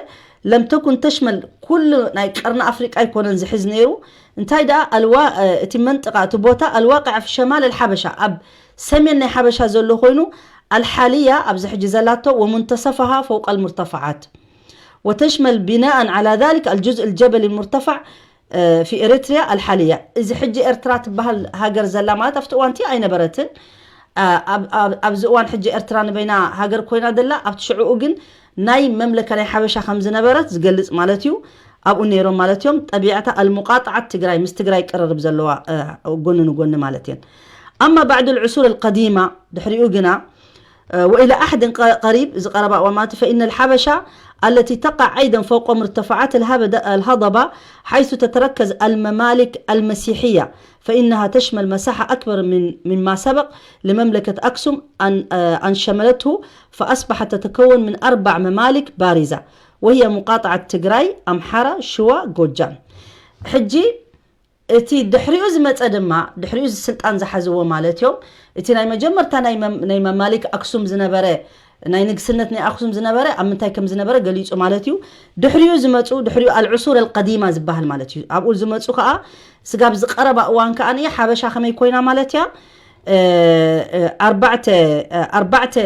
لم تكن تشمل ኩሉ ናይ ቀርኒ ኣፍሪቃ ኣይኮነን ዝሕዝ ነይሩ። እንታይ ደኣ ኣልዋ እቲ መንጥቃ እቲ ቦታ الواقع في شمال الحبشة ኣብ ሰሜን ናይ ሓበሻ ዘሎ ኮይኑ الحالية ኣብዚ ሕጂ ዘላቶ ومنتصفها فوق المرتفعات وتشمل بناء على ذلك الجزء الجبلي المرتفع في إريتريا الحالية እዚ ሕጂ ኤርትራ ትበሃል ሃገር ዘላ ማለት ኣብቲ እዋንቲ ኣይነበረትን። ኣብዚ እዋን ሕጂ ኤርትራ ንበይና ሃገር ኮይና ዘላ ኣብቲ ሽዕኡ ግን ናይ መምለካ ናይ ሓበሻ ከም ዝነበረት ዝገልጽ ማለት እዩ። ኣብኡ ነይሮም ማለት እዮም። ጠቢዕታ ኣልሙቃጣዓት ትግራይ ምስ ትግራይ ቅርርብ ዘለዋ ጎኒ ንጎኒ ማለት እየን። ኣማ ባዕዱ ልዕሱር ኣልቀዲማ ድሕሪኡ ግና وإلى عهد قريب እዚ ቀረባ እዋን ማለት فإن الحبشة التي تقع أيضا فوق مرتفعات الهضبة حيث تتركز الممالك المسيحية فإنها تشمل مساحة أكبر من مما سبق لمملكة أكسوم أن شملته فأصبحت تتكون من أربع ممالك بارزة وهي مقاطعة تجراي أمحارة شوا جوجام. ሕጂ እቲ ድሕሪኡ ዝመፀ ድማ ድሕሪኡ ስልጣን ዝሓዝዎ ማለት እዮም። እቲ ናይ መጀመርታ ናይ መማሊክ ኣክሱም ዝነበረ ናይ ንግስነት ናይ ኣክሱም ዝነበረ ኣብ ምንታይ ከም ዝነበረ ገሊፁ ማለት እዩ። ድሕሪኡ ዝመፁ ድሕሪኡ ኣልዕሱር ኣልቀዲማ ዝበሃል ማለት እዩ። ኣብኡ ዝመፁ ከዓ ስጋብ ዝቀረባ እዋን ከዓ ሓበሻ ከመይ ኮይና ማለት እያ ኣርባዕተ ኣርባዕተ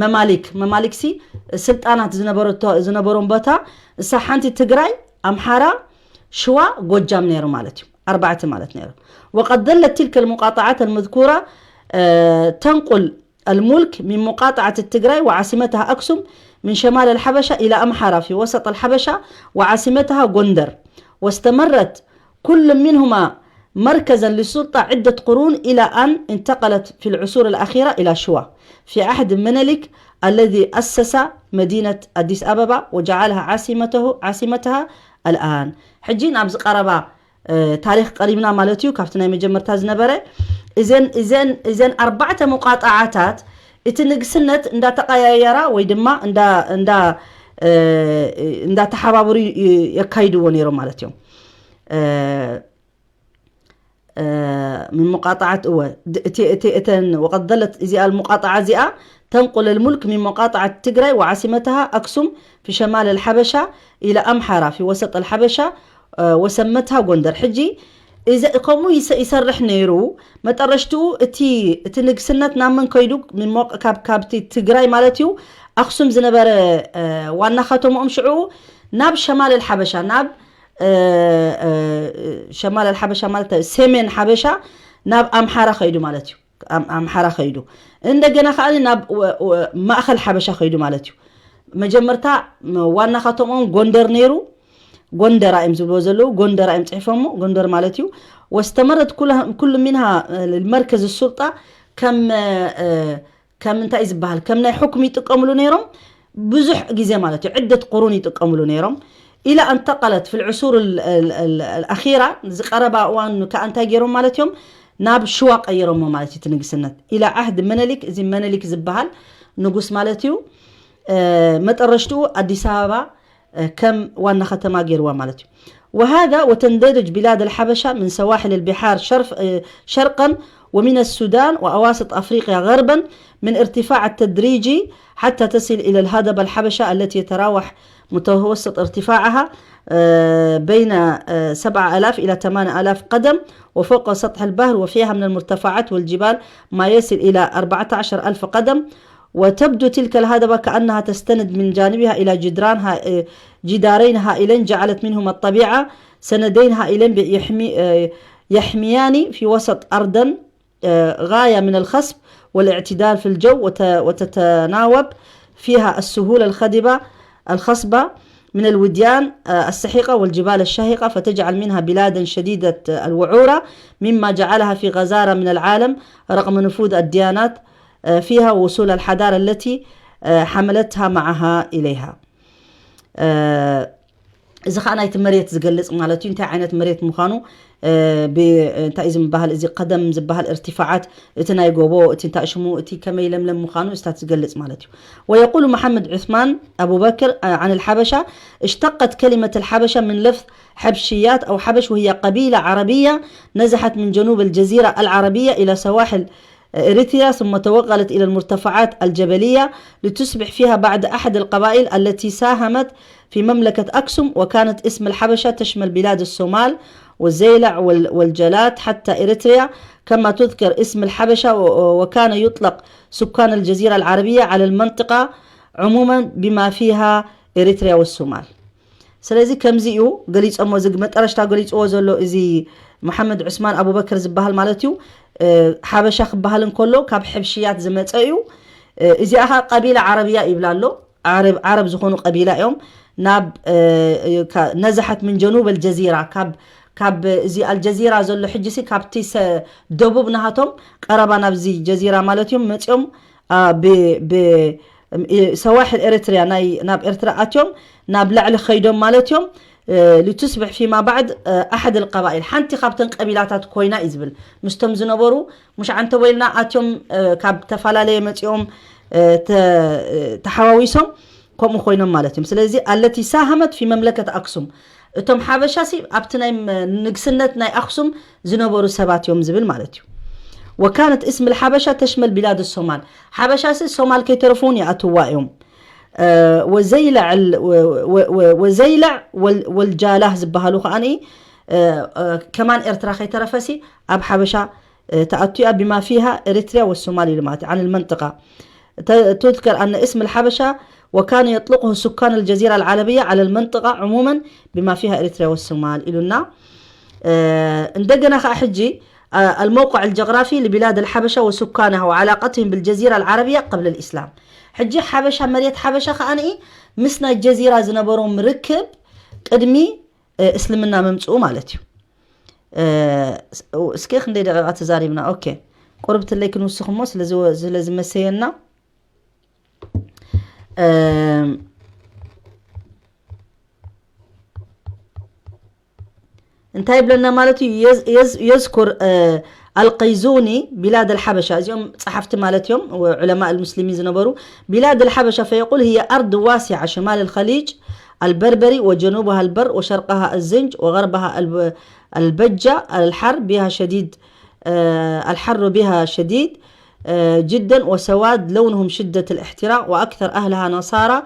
መማሊክ መማሊክ ሲ ስልጣናት ዝነበረቶ ዝነበሮም ቦታ እሳ ሓንቲ ትግራይ ኣምሓራ ሽዋ ጎጃም ነይሩ ማለት እዩ። ኣርባዕተ ማለት ነይሩ። وقد ظلت تلك المقاطعات المذكورة تنقل الملك من مقاطعة التجراي وعاصمتها أكسوم من شمال الحبشة إلى أمحارة في وسط الحبشة وعاصمتها غوندر واستمرت كل منهما مركزا للسلطة عدة قرون إلى أن انتقلت في العصور الأخيرة إلى شوا في عهد منيلك الذي أسس مدينة أديس أبابا وجعلها عاصمته عاصمتها الآن. ሕጂ ናብዚ ቀረባ ታሪኽ ቀሪብና ማለት እዩ። ካብቲ ናይ መጀመርታ ዝነበረ እዘን እዘን እዘን ኣርባዕተ ሙቃጣዓታት እቲ ንግስነት እንዳተቀያየራ ወይ ድማ እንዳ እንዳ እንዳተሓባበሩ የካይድዎ ነይሮም ማለት እዮም። من مقاطعة እወ እቲ እቲ እተን وقد ظلت እዚኣ المقاطعة እዚኣ تنقل الملك من مقاطعة تجراي وعاصمتها أكسوم في شمال الحبشة إلى أمحارة في وسط الحبشة وسمتها ጎንደር። ሕጂ እዚ ከምኡ ይሰርሕ ነይሩ። መጠረሽትኡ እቲ እቲ ንግስነት ናብ መን ከይዱ? ካብቲ ትግራይ ማለት እዩ። ኣክሱም ዝነበረ ዋና ከተምኦም ሽዑ ናብ ሸማል ሓበሻ ናብ ሸማል ሓበሻ ማለት ሰሜን ሓበሻ ናብ ኣምሓራ ከይዱ ማለት እዩ። ኣምሓራ ከይዱ፣ እንደገና ከዓ ናብ ማእኸል ሓበሻ ከይዱ ማለት እዩ። መጀመርታ ዋና ከተምኦም ጎንደር ነይሩ። ጎንደራ እዮም ዝብልዎ ዘለዉ፣ ጎንደራ እዮም ፅሒፎሞ፣ ጎንደር ማለት እዩ። واستمرت كل منها مركز السلطة ከም ከም እንታይ ዝበሃል ከም ናይ ሕኩም ይጥቀምሉ ነይሮም። ብዙሕ ግዜ ማለት እዩ፣ ዕደት ቁሩን ይጥቀምሉ ነይሮም። إلى أن انتقلت في العصور الأخيرة፣ ዝቀረባ እዋን ከዓ እንታይ ገይሮም ማለት እዮም፣ ናብ ሽዋ ቀይሮሞ ማለት እዩ እቲ ንግስነት። إلى عهد منلك، እዚ መነሊክ ዝበሃል ንጉስ ማለት እዩ። መጠረሽትኡ ኣዲስ ኣበባ ከም ዋና ከተማ ገይርዋ ማለት እዩ። وهذا وتندرج بلاد الحبشة من سواحل البحار شرف شرقا، ومن السودان وأواسط أفريقيا غربا، من ارتفاع التدريجي حتى تصل إلى الهضبة الحبشة التي يتراوح متوسط ارتفاعها بين سبعة آلاف إلى ثمانية آلاف قدم، وفوق سطح البحر، وفيها من المرتفعات والجبال ما يصل إلى أربعة عشر ألف قدم. وتبدو تلك الهضبة كأنها تستند من جانبها إلى جدران جدارين هائلين جعلت منهما الطبيعة سندين هائلين يحميان في وسط أرضا غاية من الخصب والاعتدال في الجو، وتتناوب فيها السهول الخضبة الخصبة من الوديان السحيقة والجبال الشاهقة، فتجعل منها بلادا شديدة الوعورة، مما جعلها في غزارة من العالم رغم نفوذ الديانات فيها ووصول الحضارة التي حملتها معها إليها. እዚ ከዓ ናይቲ መሬት ዝገልጽ ማለት እዩ፣ እንታይ ዓይነት መሬት ምዃኑ። እንታይ እዩ ዝበሃል፣ እዚ ቀደም ዝበሃል እርትፋዓት፣ እቲ ናይ ጎቦ፣ እቲ እንታይ ሽሙ፣ እቲ ከመይ ለምለም ምዃኑ እስታት ዝገልጽ ማለት እዩ። ويقول محمد عثمان أبو بكر عن الحبشة: اشتقت كلمة الحبشة من لفظ حبشيات أو حبش، وهي قبيلة عربية نزحت من جنوب الجزيرة العربية إلى سواحل إريتريا، ثم توغلت إلى المرتفعات الجبلية لتصبح فيها بعد أحد القبائل التي ساهمت في مملكة أكسوم، وكانت اسم الحبشة تشمل بلاد الصومال والزيلع والجلات حتى إريتريا، كما تذكر اسم الحبشة، وكان يطلق سكان الجزيرة العربية على المنطقة عموما بما فيها إريتريا والصومال. ስለዚ ከምዚ እዩ ገሊጾሞ፣ እዚ መጠረሽታ ገሊጽዎ ዘሎ እዚ መሓመድ ዑስማን ኣቡበከር ዝበሃል ማለት እዩ። ሓበሻ ክበሃል እንከሎ ካብ ሕብሽያት ዝመጸ እዩ። እዚኣ ኸዓ ቀቢላ ዓረብያ ይብላ ኣሎ። ዓረብ ዝኾኑ ቀቢላ እዮም። ናብ ነዛሓት ምን ጀኑብ ኣልጀዚራ፣ ካብ እዚ ኣልጀዚራ ዘሎ ሕጂ ሲ ካብቲ ደቡብ ናሃቶም ቀረባ ናብዚ ጀዚራ ማለት እዮም መጺኦም ሰዋሕል ኤርትርያ ናይ ናብ ኤርትራ ኣትዮም ናብ ላዕሊ ኸይዶም ማለት እዮም። ሊቱስብሕ ፊማ ባዕድ ኣሓድ ኣልቀባኢል ሓንቲ ካብተን ቀቢላታት ኮይና እዩ ዝብል ምስቶም ዝነበሩ ሙሽ ዓንተ ወይልና ኣትዮም ካብ ተፈላለየ መጺኦም ተሓዋዊሶም ከምኡ ኮይኖም ማለት እዮም። ስለዚ ኣለቲ ሳሃመት ፊ መምለከት ኣክሱም እቶም ሓበሻ ሲ ኣብቲ ናይ ንግስነት ናይ ኣክሱም ዝነበሩ ሰባት እዮም ዝብል ማለት እዩ። ወካነት እስም ልሓበሻ ተሽመል ቢላድ ሶማል ሓበሻ ሲ ሶማል ከይተረፉ እውን ይኣትዋ እዮም። ወዘይላዕ ወዘይላዕ ወልጃላህ ዝበሃሉ ከኣ ከማን ኤርትራ ከይተረፈሲ ኣብ ሓበሻ ተኣቱያ ቢማ ፊሃ ኤሪትሪያ ወሶማል ኢሉ ማለት ዓን ልመንጥቃ። تذكر أن اسم الحبشة وكان يطلقه سكان الجزيرة العربية على المنطقة عموما بما فيها إريتريا والصومال إلنا. እንደገና ኸዓ ሕጂ الموقع الجغرافي لبلاد الحبشة وسكانها وعلاقتهم بالجزيرة العربية قبل الإسلام. ሕጂ ሓበሻ መሬት ሓበሻ ኸዓ ምስ ናይ ጀዚራ ዝነበሮም ርክብ ቅድሚ እስልምና ምምፅኡ ማለት እዩ። እስኪ ክንደይ ደቂቃ ተዛሪብና? ኦኬ፣ ቁርብትለይ ክንውስኽ እሞ ስለዝመሰየና እንታይ ይብለና ማለት እዩ። የዝኩር ኣልቀይዙኒ ቢላድ ኣልሓበሻ፣ እዚኦም ጸሓፍቲ ማለት እዮም፣ ዑለማ ኣልሙስሊሚን ዝነበሩ። ቢላድ ኣልሓበሻ ፈየቁል هي أرض واسعة شمال الخليج البربري وجنوبها البر وشرقها الزنج وغربها البجة الحر بها شديد الحر بها شديد جدا وسواد لونهم شدة الاحتراق وأكثر أهلها نصارى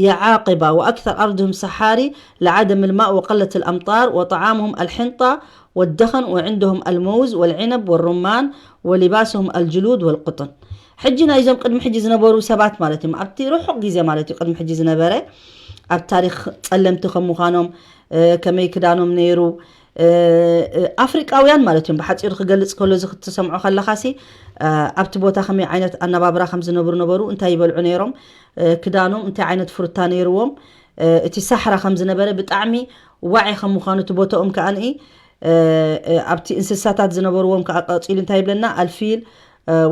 يعاقبة وأكثر أرضهم صحاري لعدم الماء وقلة الأمطار وطعامهم الحنطة والدخن وعندهم الموز والعنب والرمان ولباسهم الجلود والقطن. ሕጂ ናይዞም ቅድሚ ሕጂ ዝነበሩ ሰባት ማለት እዮም ኣብቲ ርሑቕ ግዜ ማለት እዩ ቅድሚ ሕጂ ዝነበረ ኣብ ታሪኽ ጸለምቲ ከም ምዃኖም ከመይ ክዳኖም ነይሩ ኣፍሪቃውያን ማለት እዮም። ብሓፂሩ ክገልፅ ከሎ እዚ ክትሰምዖ ከለኻሲ ኣብቲ ቦታ ከመይ ዓይነት ኣነባብራ ከም ዝነብሩ ነበሩ፣ እንታይ ይበልዑ ነይሮም፣ ክዳኖም እንታይ ዓይነት ፍሩታ ነይርዎም፣ እቲ ሳሕራ ከም ዝነበረ ብጣዕሚ ዋዒ ከም ምዃኑ እቲ ቦታኦም ከኣ ኣብቲ እንስሳታት ዝነበርዎም ከዓ ቀፂሉ እንታይ ይብለና ኣልፊል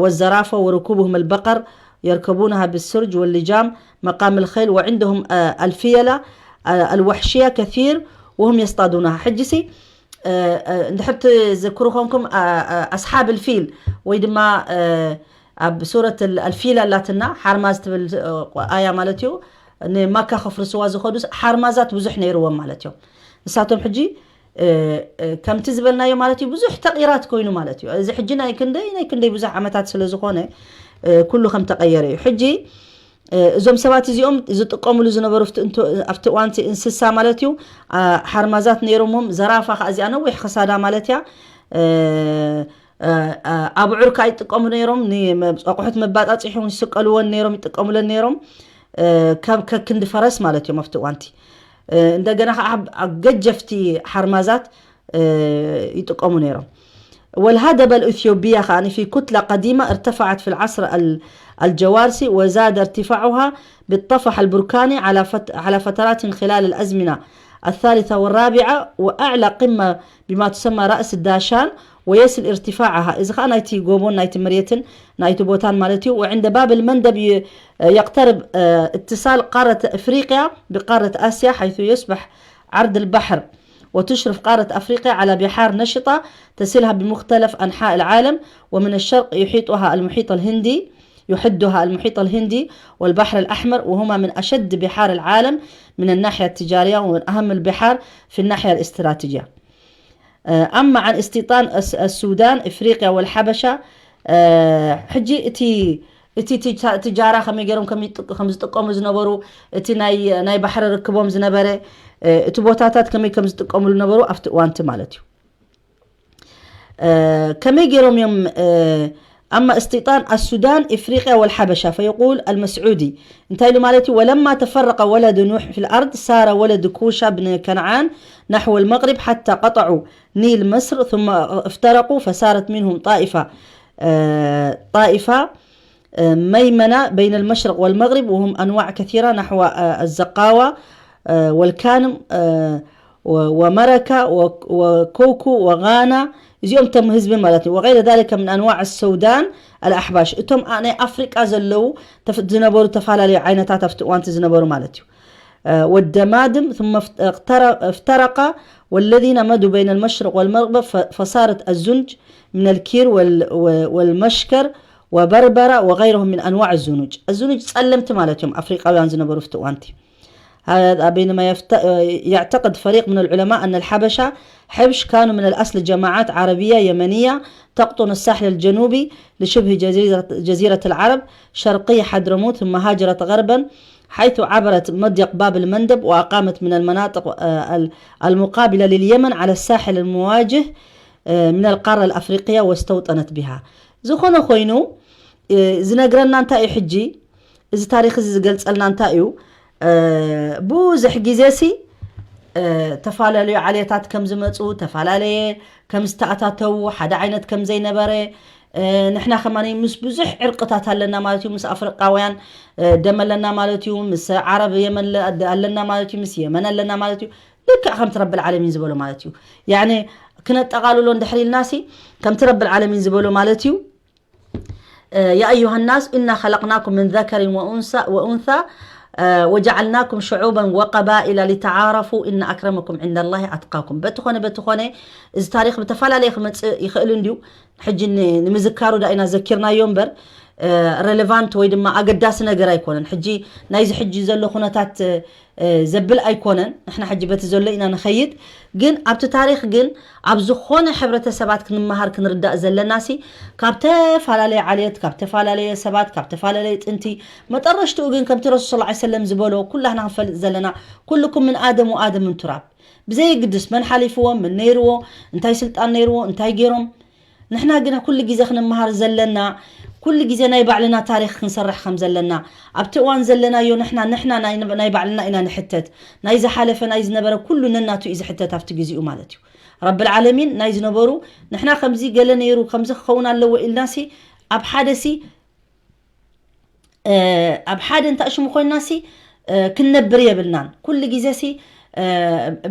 ወዘራፈ ወርኩብሁም ኣልበቀር የርከቡናሃ ብስርጅ ወልጃም መቃም ልኸይል ወዕንደሁም ኣልፍየላ ኣልወሕሽያ ከሲር ወሁም የስጣዱናሃ። ሕጂሲ እንድሕር ትዝክሩ ኮንኩም ኣስሓብ ልፊል ወይ ድማ ኣብ ሱረት ኣልፊል ኣላትና ሓርማዝ ትብል ኣያ ማለት እዩ። ንማካ ከፍርስዋ ዝኸዱ ሓርማዛት ብዙሕ ነይርዎም ማለት እዮም። ንሳቶም ሕጂ ከምቲ ዝበልናዮ ማለት እዩ ብዙሕ ተቂራት ኮይኑ ማለት እዩ። እዚ ሕጂ ናይ ክንደይ ናይ ክንደይ ብዙሕ ዓመታት ስለ ዝኾነ ኩሉ ከም ተቀየረ እዩ። ሕጂ እዞም ሰባት እዚኦም ዝጥቀምሉ ዝነበሩ ኣብቲ እዋንቲ እንስሳ ማለት እዩ ሓርማዛት ነይሮሞም። ዘራፋ ከዓ እዚኣ ነዊሕ ክሳዳ ማለት እያ። ኣብዑር ከዓ ይጥቀሙ ነይሮም። ኣቑሑት መባፃፂሑ ይስቀልወን ነይሮም፣ ይጥቀሙለን ነይሮም። ከም ከክንዲ ፈረስ ማለት እዮም ኣብቲ እዋንቲ። እንደገና ከዓ ገጀፍቲ ሓርማዛት ይጥቀሙ ነይሮም። والهضبة الأثيوبية خاني في كتلة قديمة ارتفعت في العصر الجوارسي وزاد ارتفاعها بالطفح البركاني على على فترات خلال الأزمنة الثالثة والرابعة وأعلى قمة بما تسمى رأس الداشان ويصل ارتفاعها إذا خان أيتي قوبون نايت مريتن نايت بوتان مالتي وعند باب المندب يقترب اتصال قارة إفريقيا بقارة آسيا حيث يصبح عرض البحر وتشرف قارة أفريقيا على بحار نشطة تصلها بمختلف أنحاء العالم ومن الشرق يحيطها المحيط الهندي يحدها المحيط الهندي والبحر الأحمر وهما من أشد بحار العالم من الناحية التجارية ومن أهم البحار في الناحية الاستراتيجية. أما عن استيطان السودان إفريقيا والحبشة ሕጂ እቲ እቲ ትጃራ ከመይ ገይሮም ከም ዝጥቀሙ ዝነበሩ እቲ ናይ ባሕሪ ርክቦም ዝነበረ እቲ ቦታታት ከመይ ከም ዝጥቀምሉ ነበሩ ኣብቲ እዋንቲ ማለት እዩ። ከመይ ገይሮም እዮም أما استيطان السودان إفريقيا والحبشة فيقول المسعودي انتهي مالتي ولما تفرق ولد نوح في الأرض سار ولد كوشة بن كنعان نحو المغرب حتى قطعوا نيل مصر ثم افترقوا فصارت منهم طائفة طائفة ميمنة بين المشرق والمغرب وهم أنواع كثيرة نحو الزقاوة والكانم ومركة وكوكو وغانا እዚኦም ቶም ህዝቢ ማለት እዩ። وغير ذلك من أنواع السودان الأحباش እቶም ናይ ኣፍሪቃ ዘለዉ ዝነበሩ ተፈላለዩ ዓይነታት ኣብቲ እዋንቲ ዝነበሩ ማለት እዩ። والدمادم ثم افترق والذين مدوا بين المشرق والمغرب فصارت الزنج من الكير والمشكر وبربرة وغيرهم من أنواع الزنوج. الزنوج ጸለምቲ ማለት እዮም ኣፍሪቃውያን ዝነበሩ ኣብቲ እዋንቲ። بينما يعتقد فريق من العلماء أن الحبشة حبش كانوا من الأصل جماعات عربية يمنية تقطن الساحل الجنوبي لشبه جزيرة العرب شرقي حضرموت ثم هاجرت غربا حيث عبرت مضيق باب المندب وأقامت من المناطق المقابلة لليمن على الساحل المواجه من القارة الأفريقية واستوطنت بها. ዝኾነ ኮይኑ ዝነግረና እንታይ እዩ ሕጂ እዚ ታሪኽ እዚ ዝገልጸልና እንታይ እዩ? ብዙሕ ግዜ ሲ ተፈላለዩ ዓሌታት ከም ዝመፁ ተፈላለየ ከም ዝተኣታተዉ ሓደ ዓይነት ከም ዘይነበረ ንሕና ከማን ምስ ብዙሕ ዕርቅታት ኣለና ማለት እዩ። ምስ ኣፍሪቃውያን ደም ኣለና ማለት እዩ። ምስ ዓረብ የመን ኣለና ማለት እዩ። ምስ የመን ኣለና ማለት እዩ። ልክዕ ከምቲ ረብል ዓለሚን ዝበሎ ማለት እዩ። ያኒ ክነጠቓልሎ እንድሕር ኢልናሲ ከምቲ ረብል ዓለሚን ዝበሎ ማለት እዩ። يا أيها الناس إنا خلقناكم من ذكر وأنثى وأنثى وجعلناكم شعوبا وقبائل لتعارفوا إن أكرمكم عند الله أتقاكم። በቲ ኾነ በቲ ኾነ እዚ ታሪኽ ብተፈላለየ ክመፅእ ይኽእል እንድዩ። ሕጂ ንምዝካሩ ዳኢና ዘኪርናዮ እምበር ረሌቫንት ወይ ድማ ኣገዳሲ ነገር ኣይኮነን። ሕጂ ናይዚ ሕጂ ዘሎ ኩነታት ዘብል ኣይኮነን። ንሕና ሕጂ በቲ ዘሎ ኢና ንኸይድ። ግን ኣብቲ ታሪኽ ግን ኣብ ዝኾነ ሕብረተሰባት ክንመሃር ክንርዳእ ዘለናሲ ካብ ተፈላለየ ዓሌት ካብ ተፈላለየ ሰባት ካብ ተፈላለየ ጥንቲ መጠረሽትኡ ግን ከምቲ ረሱል ስ ሰለም ዝበሎ ኩላህና ክንፈልጥ ዘለና ኩልኩም ምን ኣደም ወኣደም ምን ቱራብ ብዘየግድስ መን ሓሊፍዎ መን ነይርዎ እንታይ ስልጣን ነይርዎ እንታይ ገይሮም ንሕና ግና ኩሉ ግዜ ክንመሃር ዘለና ኩሉ ግዜ ናይ ባዕልና ታሪኽ ክንሰርሕ ከም ዘለና ኣብቲ እዋን ዘለናዮ ንሕና ንሕና ናይ ባዕልና ኢና ንሕተት ናይ ዝሓለፈ ናይ ዝነበረ ኩሉ ነናቱ እዩ ዝሕተት ኣብቲ ግዜኡ ማለት እዩ ረብል ዓለሚን ናይ ዝነበሩ፣ ንሕና ከምዚ ገለ ነይሩ፣ ከምዚ ክኸውን ኣለዎ ኢልናሲ፣ ኣብ ሓደ ሲ፣ እ፣ ኣብ ሓደ እንታይ ሽሙ ኮይንናሲ፣ እ፣ ክንነብር የብልናን። ኩሉ ግዜ ሲ፣ እ፣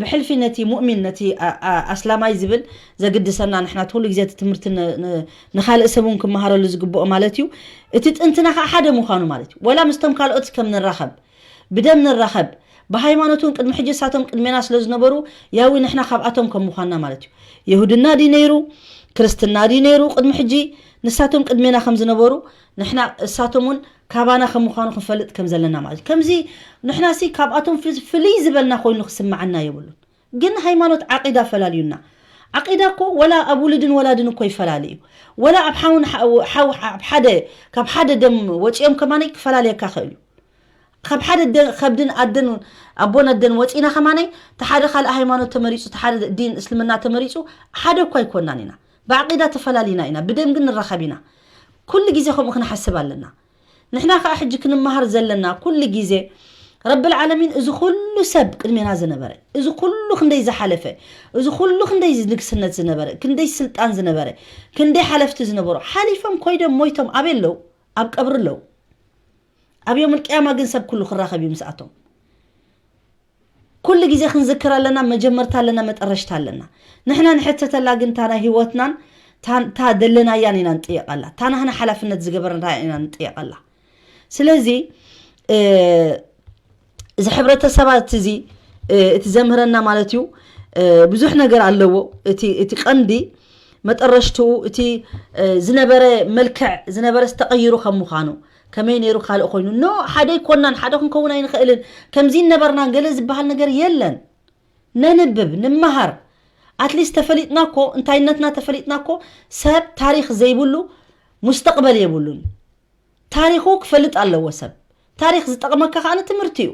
ብሕልፊ ነቲ ሙእሚን፣ ነቲ ኣ-፣ ኣ-፣ ኣስላማይ ዝብል ዘግድሰና ንሕና፣ እቲ ኩሉ ግዜ እቲ ትምህርቲ ን-፣ ን-፣ ንኻልእ ሰብ እውን ክመሃረሉ ዝግብኦ ማለት እዩ። እቲ ጥንትና ከዓ ሓደ ምዃኑ ማለት እዩ። ወላ ምስቶም ካልኦት ከም ንራኸብ፣ ብደም ንራኸብ፣ ብሃይማኖት እውን ቅድሚ ሕጂ እሳቶም ቅድሜና ስለ ዝነበሩ፣ ያዊ ንሕና ካብኣቶም ከም ምዃንና ማለት እዩ። የሁድና ድዩ ነይሩ፣ ክርስትና ድዩ ነይሩ ቅድሚ ሕጂ፣ ንሳቶም ቅድሜና ከም ዝነበሩ፣ ንሕና እሳቶም እውን ካባና ከም ምዃኑ ክንፈልጥ ከም ዘለና ማለት እዩ። ከምዚ ንሕና ሲ ካብኣቶም ፍ-፣ ፍልይ ዝበልና ኮይኑ ክስምዓና የብሉን። ግን ሃይማኖት ዓቂዳ ፈላልዩና። ዓቂዳ እኮ ወላ ኣብ ውሉድን ወላድን እኮ ይፈላለ እዩ። ወላ ኣብ ሓውን ሓ-፣ ሓው፣ ኣብ ሓደ፣ ካብ ሓደ ደም ወፂኦም ከማነይ ክፈላለየካ ክእል እዩ። ካብ ሓደ ደ-፣ ከብድን ኣደን፣ ኣቦን ኣደን ወፂና ከማነይ፣ እቲ ሓደ ካልእ ሃይማኖት ተመሪፁ፣ እቲ ሓደ ዲን እስልምና ተመሪፁ፣ ሓደ እኳ ኣይኮናን ኢና። ብዓቂዳ ተፈላሊና ኢና፣ ብደም ግን ንራኸብ ኢና። ኩሉ ግዜ ከምኡ ክንሓስብ ኣለና። ንሕና ከዓ ሕጂ ክንመሃር ዘለና ኩሉ ግዜ፣ ረብል ዓለሚን እዚ ኩሉ ሰብ ቅድሜና ዝነበረ፣ እዚ ኩሉ ክንደይ ዝሓለፈ፣ እዚ ኩሉ ክንደይ ንግስነት ዝነበረ፣ ክንደይ ስልጣን ዝነበረ፣ ክንደይ ሓለፍቲ ዝነበሩ፣ ሓሊፎም ኮይዶም ሞይቶም ኣበይ ኣለዉ? ኣብ ቀብሪ ኣለዉ። ኣብ ዮም ልቅያማ ግን ሰብ ኩሉ ክራኸብ እዩ ምስኣቶም። ኩሉ ግዜ ክንዝክር ኣለና፣ መጀመርታ ኣለና፣ መጠረሽታ ኣለና። ንሕና ንሕተተላ ግን እታ ናይ ህይወትናን፣ እታ፣ እታ ደለናያን ኢና ንጥየቐላ። እታ ናህና ሓላፍነት ዝገበርና ኢና ንጥየቐላ። ስለዚ፣ እ፣ እዚ ሕብረተሰባት እዚ፣ እ፣ እቲ ዘምህረና ማለት እዩ፣ እ፣ ብዙሕ ነገር ኣለዎ። እቲ፣ እቲ ቀንዲ መጠረሽትኡ፣ እቲ፣ እ፣ ዝነበረ መልክዕ፣ ዝነበረ ዝተቐይሩ ከም ምዃኑ፣ ከመይ ነይሩ ካልእ ኮይኑ? ኖ፣ ሓደ ኣይኮናን፣ ሓደ ክንከውን ኣይንኽእልን፣ ከምዚ ነበርናን ገለ ዝበሃል ነገር የለን። ነንብብ፣ ንመሃር። ኣትሊስት ተፈሊጥና እኮ፣ እንታይነትና ተፈሊጥና እኮ፣ ሰብ ታሪኽ ዘይብሉ ሙስተቕበል የብሉን። ታሪኹ ክፈልጥ ኣለዎ ሰብ። ታሪኽ ዝጠቕመካ ከኣ ንትምህርቲ እዩ።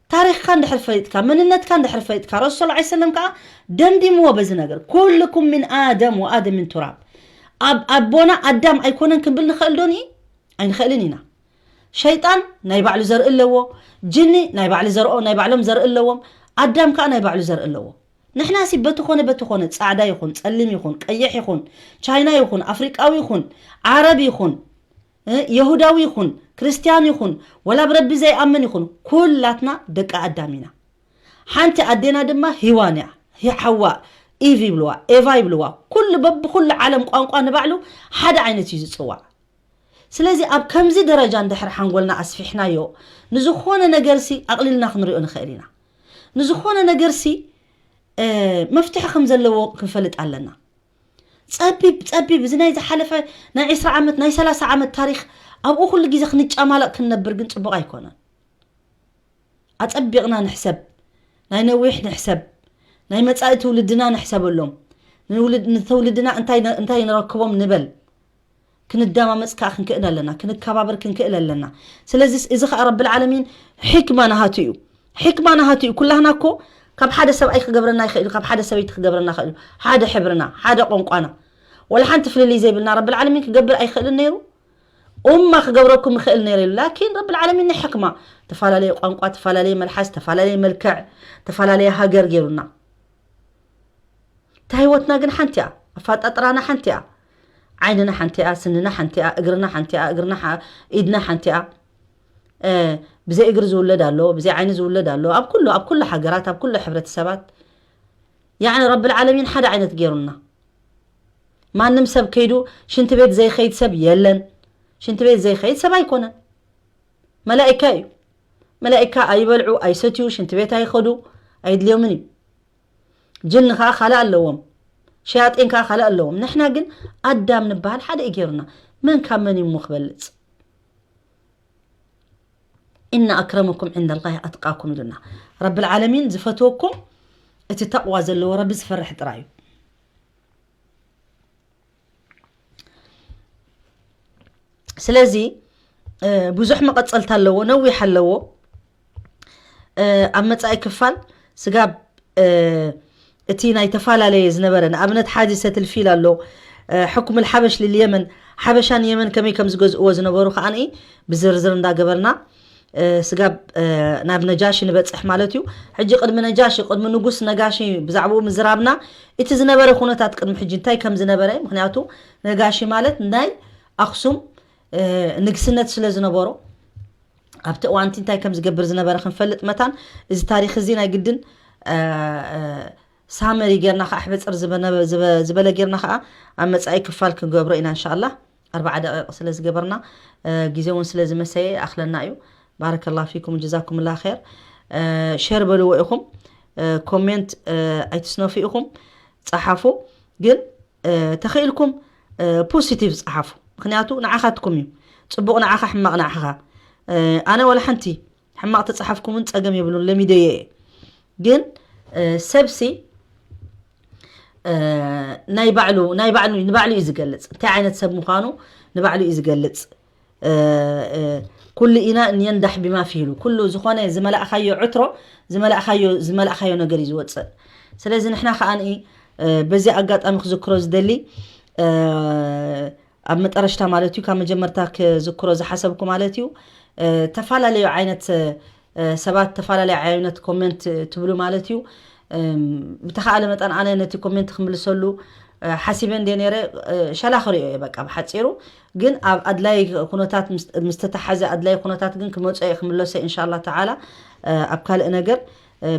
ታሪኽካ እንድሕር ፈሊጥካ፣ መንነትካ እንድሕር ፈሊጥካ፣ ረሱል ሰለላሁ ዐለይሂ ወሰለም ከኣ ደምዲምዎ በዚ ነገር፣ "ኩልኩም ሚን ኣደም ወኣደም ሚን ቱራብ።" ኣብ ኣቦና ኣዳም ኣይኮነን ክንብል ንኽእል ዶኒ? ኣይንኽእልን ኢና። ሸይጣን ናይ ባዕሉ ዘርኢ ኣለዎ፣ ጅኒ ናይ ባዕሉ ዘርኦ፣ ናይ ባዕሎም ዘርኢ ኣለዎም፣ ኣዳም ከኣ ናይ ባዕሉ ዘርኢ ኣለዎ። ንሕና ሲ በቲ ኾነ በቲ ኾነ፣ ጻዕዳ ይኹን፣ ጸሊም ይኹን፣ ቀይሕ ይኹን፣ ቻይና ይኹን፣ ኣፍሪቃዊ ይኹን፣ ዓረብ ይኹን፣ እ፣ የሁዳዊ ይኹን፣ ክርስትያን ይኹን፣ ወላ ብረቢ ዘይኣምን ይኹን፣ ኩላትና ደቂ ኣዳም ኢና። ሓንቲ ኣዴና ድማ ሂዋን እያ። ሂ-፣ ሓዋ፣ ኢቭ ይብልዋ፣ ኤቫ ይብልዋ። ኩሉ በብኹሉ ዓለም ቋንቋ ንባዕሉ ሓደ ዓይነት እዩ ዝጽዋዕ። ስለዚ ኣብ ከምዚ ደረጃ እንድሕር ሓንጎልና ኣስፊሕናዮ፣ ንዝኾነ ነገርሲ ኣቕሊልና ክንሪኦ ንኽእል ኢና። ንዝኾነ ነገርሲ፣ እ፣ መፍትሒ ከም ዘለዎ ክንፈልጥ ኣለና። ጸቢብ፣ ጸቢብ፣ እዚ ናይ ዝሓለፈ ናይ ዕስራ ዓመት፣ ናይ ሰላሳ ዓመት ታሪኽ ኣብኡ ኩሉ ግዜ ክንጫማለቕ ክንነብር ግን ጽቡቕ ኣይኮነን። ኣጸቢቕና ንሕሰብ፣ ናይ ነዊሕ ንሕሰብ፣ ናይ መጻኢ ትውልድና ንሕሰበሎም። ንውልድ-፣ ንትውልድና እንታይ ነ-፣ እንታይ ንረክቦም ንበል። ክንደማመጽ ከኣ ክንክእል ኣለና፣ ክንከባበር ክንክእል ኣለና። ስለዚ እዚ ከኣ ረብል ዓለሚን ሕክማ ናሃቱ እዩ። ሕክማ ናሃቱ እዩ። ኩላህና እኮ ካብ ሓደ ሰብኣይ ክገብረና ይኽእል እዩ፣ ካብ ሓደ ሰበይቲ ክገብረና ይኽእል እዩ። ሓደ ሕብርና፣ ሓደ ቋንቋና፣ ወላ ሓንቲ ፍልልይ ዘይብልና ረብል ዓለሚን ክገብር ኣይኽእልን ነይሩ? ኡማ ክገብረኩም ይኽእል ነይሩ እዩ። ላኪን ረብል ዓለሚን ናይ ሕክማ፣ ተፈላለየ ቋንቋ፣ ተፈላለየ መልሓስ፣ ተፈላለየ መልክዕ፣ ተፈላለየ ሃገር ገይሩና። እታ ህይወትና ግን ሓንቲ እያ። ኣፋጣጥራና ሓንቲ እያ። ዓይንና ሓንቲ እያ፣ ስንና ሓንቲ እያ፣ እግርና ሓንቲ እያ፣ እግርና ሓ-፣ ኢድና ሓንቲ እያ። እ፣ ብዘይ እግሪ ዝውለድ ኣሎ፣ ብዘይ ዓይኒ ዝውለድ ኣሎ። ኣብ ኩሉ፣ ኣብ ኩሉ ሃገራት፣ ኣብ ኩሉ ሕብረተሰባት፣ ያዕኒ ረብል ዓለሚን ሓደ ዓይነት ገይሩና። ማንም ሰብ ከይዱ ሽንቲ ቤት ዘይኸይድ ሰብ የለን። ሽንቲ ቤት ዘይኸይድ ሰብ ኣይኮነን። መላኢካ እዩ። መላኢካ ኣይበልዑ፣ ኣይሰትዩ፣ ሽንቲ ቤት ኣይኸዱ፣ ኣይድልዮምን እዩ። ጅን ከኣ ካልእ ኣለዎም። ሸያጢን ከኣ ካልእ ኣለዎም። ንሕና ግን ኣዳም ንበሃል ሓደ እዩ ገይሩና። መን ካብ መን እዩ እሞ ክበልጽ? "ኢነ ኣክረመኩም ዒንደላሂ ኣትቃኩም" ኢሉና። ረብል ዓለሚን ዝፈትወኩም እቲ ተቕዋ ዘለዎ ረቢ ዝፈርሕ ጥራይ እዩ። ስለዚ፣ እ፣ ብዙሕ መቐጸልታ ኣለዎ፣ ነዊሕ ኣለዎ። እ፣ ኣብ መጻኢ ክፋል ስጋብ፣ እ፣ እቲ ናይ ተፈላለየ ዝነበረ፣ ንኣብነት ሓዲሰትል ፊል ኣሎ፣ እ፣ ሕኩም ልሓበሽ ልልየመን፣ ሓበሻን የመን ከመይ ከም ዝገዝእዎ ዝነበሩ ከኣ ብዝርዝር እንዳገበርና፣ ስጋብ ናብ ነጃሺ ንበፅሕ ማለት እዩ። ሕጂ ቅድሚ ነጃሺ፣ ቅድሚ ንጉስ ነጋሺ ብዛዕባኡ ምዝራብና፣ እቲ ዝነበረ ኩነታት ቅድሚ ሕጂ እንታይ ከም ዝነበረ፣ ምክንያቱ ነጋሺ ማለት ናይ ኣክሱም ንግስነት ስለ ዝነበሮ፣ ኣብቲ እዋንቲ እንታይ ከም ዝገብር ዝነበረ ክንፈልጥ መታን፣ እዚ ታሪክ እዚ ናይ ግድን ሳመሪ ጌርና ከዓ፣ ሕበፅር ዝበለ ጌርና ከዓ ኣብ መፃኢ ክፋል ክንገብሮ ኢና እንሻላ። ኣርባዓ ደቂቕ ስለ ዝገበርና፣ ግዜ እውን ስለ ዝመሰየ ኣኽለና እዩ። ባረከላ ፊኩም ጀዛኩም ላ ር። ሸር በልዎ ኢኹም፣ ኮሜንት ኣይትስነፉ ኢኹም፣ ፀሓፉ። ግን ተኽኢልኩም ፖሲቲቭ ፀሓፉ። ምክንያቱ ንዓኻትኩም እዩ ፅቡቕ፣ ንዓኻ ሕማቕ ንዓኻ። ኣነ ወላ ሓንቲ ሕማቕ ተፃሓፍኩምን ፀገም የብሉን፣ ለሚደዮ እየ። ግን ሰብሲ ናይ ባዕሉ ናይ ባዕሉ ንባዕሉ እዩ ዝገልፅ። እንታይ ዓይነት ሰብ ምዃኑ ንባዕሉ እዩ ዝገልፅ። ኩሉ ኢና ንየንዳሕ ቢማ ፊሉ፣ ኩሉ ዝኾነ ዝመላእኻዮ ዕትሮ፣ ዝመላእኻዮ ዝመላእኻዮ ነገር እዩ ዝወፅእ። ስለዚ ንሕና ከዓ በዚ ኣጋጣሚ ክዝክሮ ዝደሊ፣ ኣብ መጠረሽታ ማለት እዩ፣ ካብ መጀመርታ ክዝክሮ ዝሓሰብኩ ማለት እዩ፣ ተፈላለዩ ዓይነት ሰባት ተፈላለዩ ዓይነት ኮሜንት ትብሉ ማለት እዩ። ብተኻእለ መጠን ኣነ ነቲ ኮሜንት ክምልሰሉ ሓሲበ እንደ ነረ፣ ሸላ ክሪኦ እየ። በቃ ብሓፂሩ ግን ኣብ ኣድላይ ኩነታት ምስ ተተሓዘ፣ ኣድላይ ኩነታት ግን ክመፅኦ እየ ክምለሶ እንሻላ ተዓላ። ኣብ ካልእ ነገር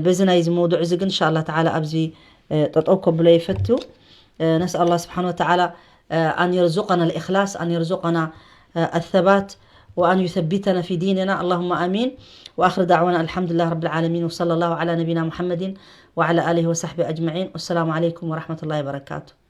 በዚ ናይዚ መውዱዕ እዚ ግን እንሻላ ተዓላ ኣብዚ ጠጠው ከብሎ ይፈቱ። ነስኣል ኣላ ስብሓን ወተዓላ ኣን የርዙቀና ልእክላስ፣ ኣን የርዙቀና ኣሰባት፣ وأن يثبتنا في ديننا، اللهم آمين. وآخر دعوانا الحمد لله رب العالمين، وصلى الله على نبينا محمد وعلى آله وصحبه أجمعين. والسلام عليكم ورحمة الله وبركاته.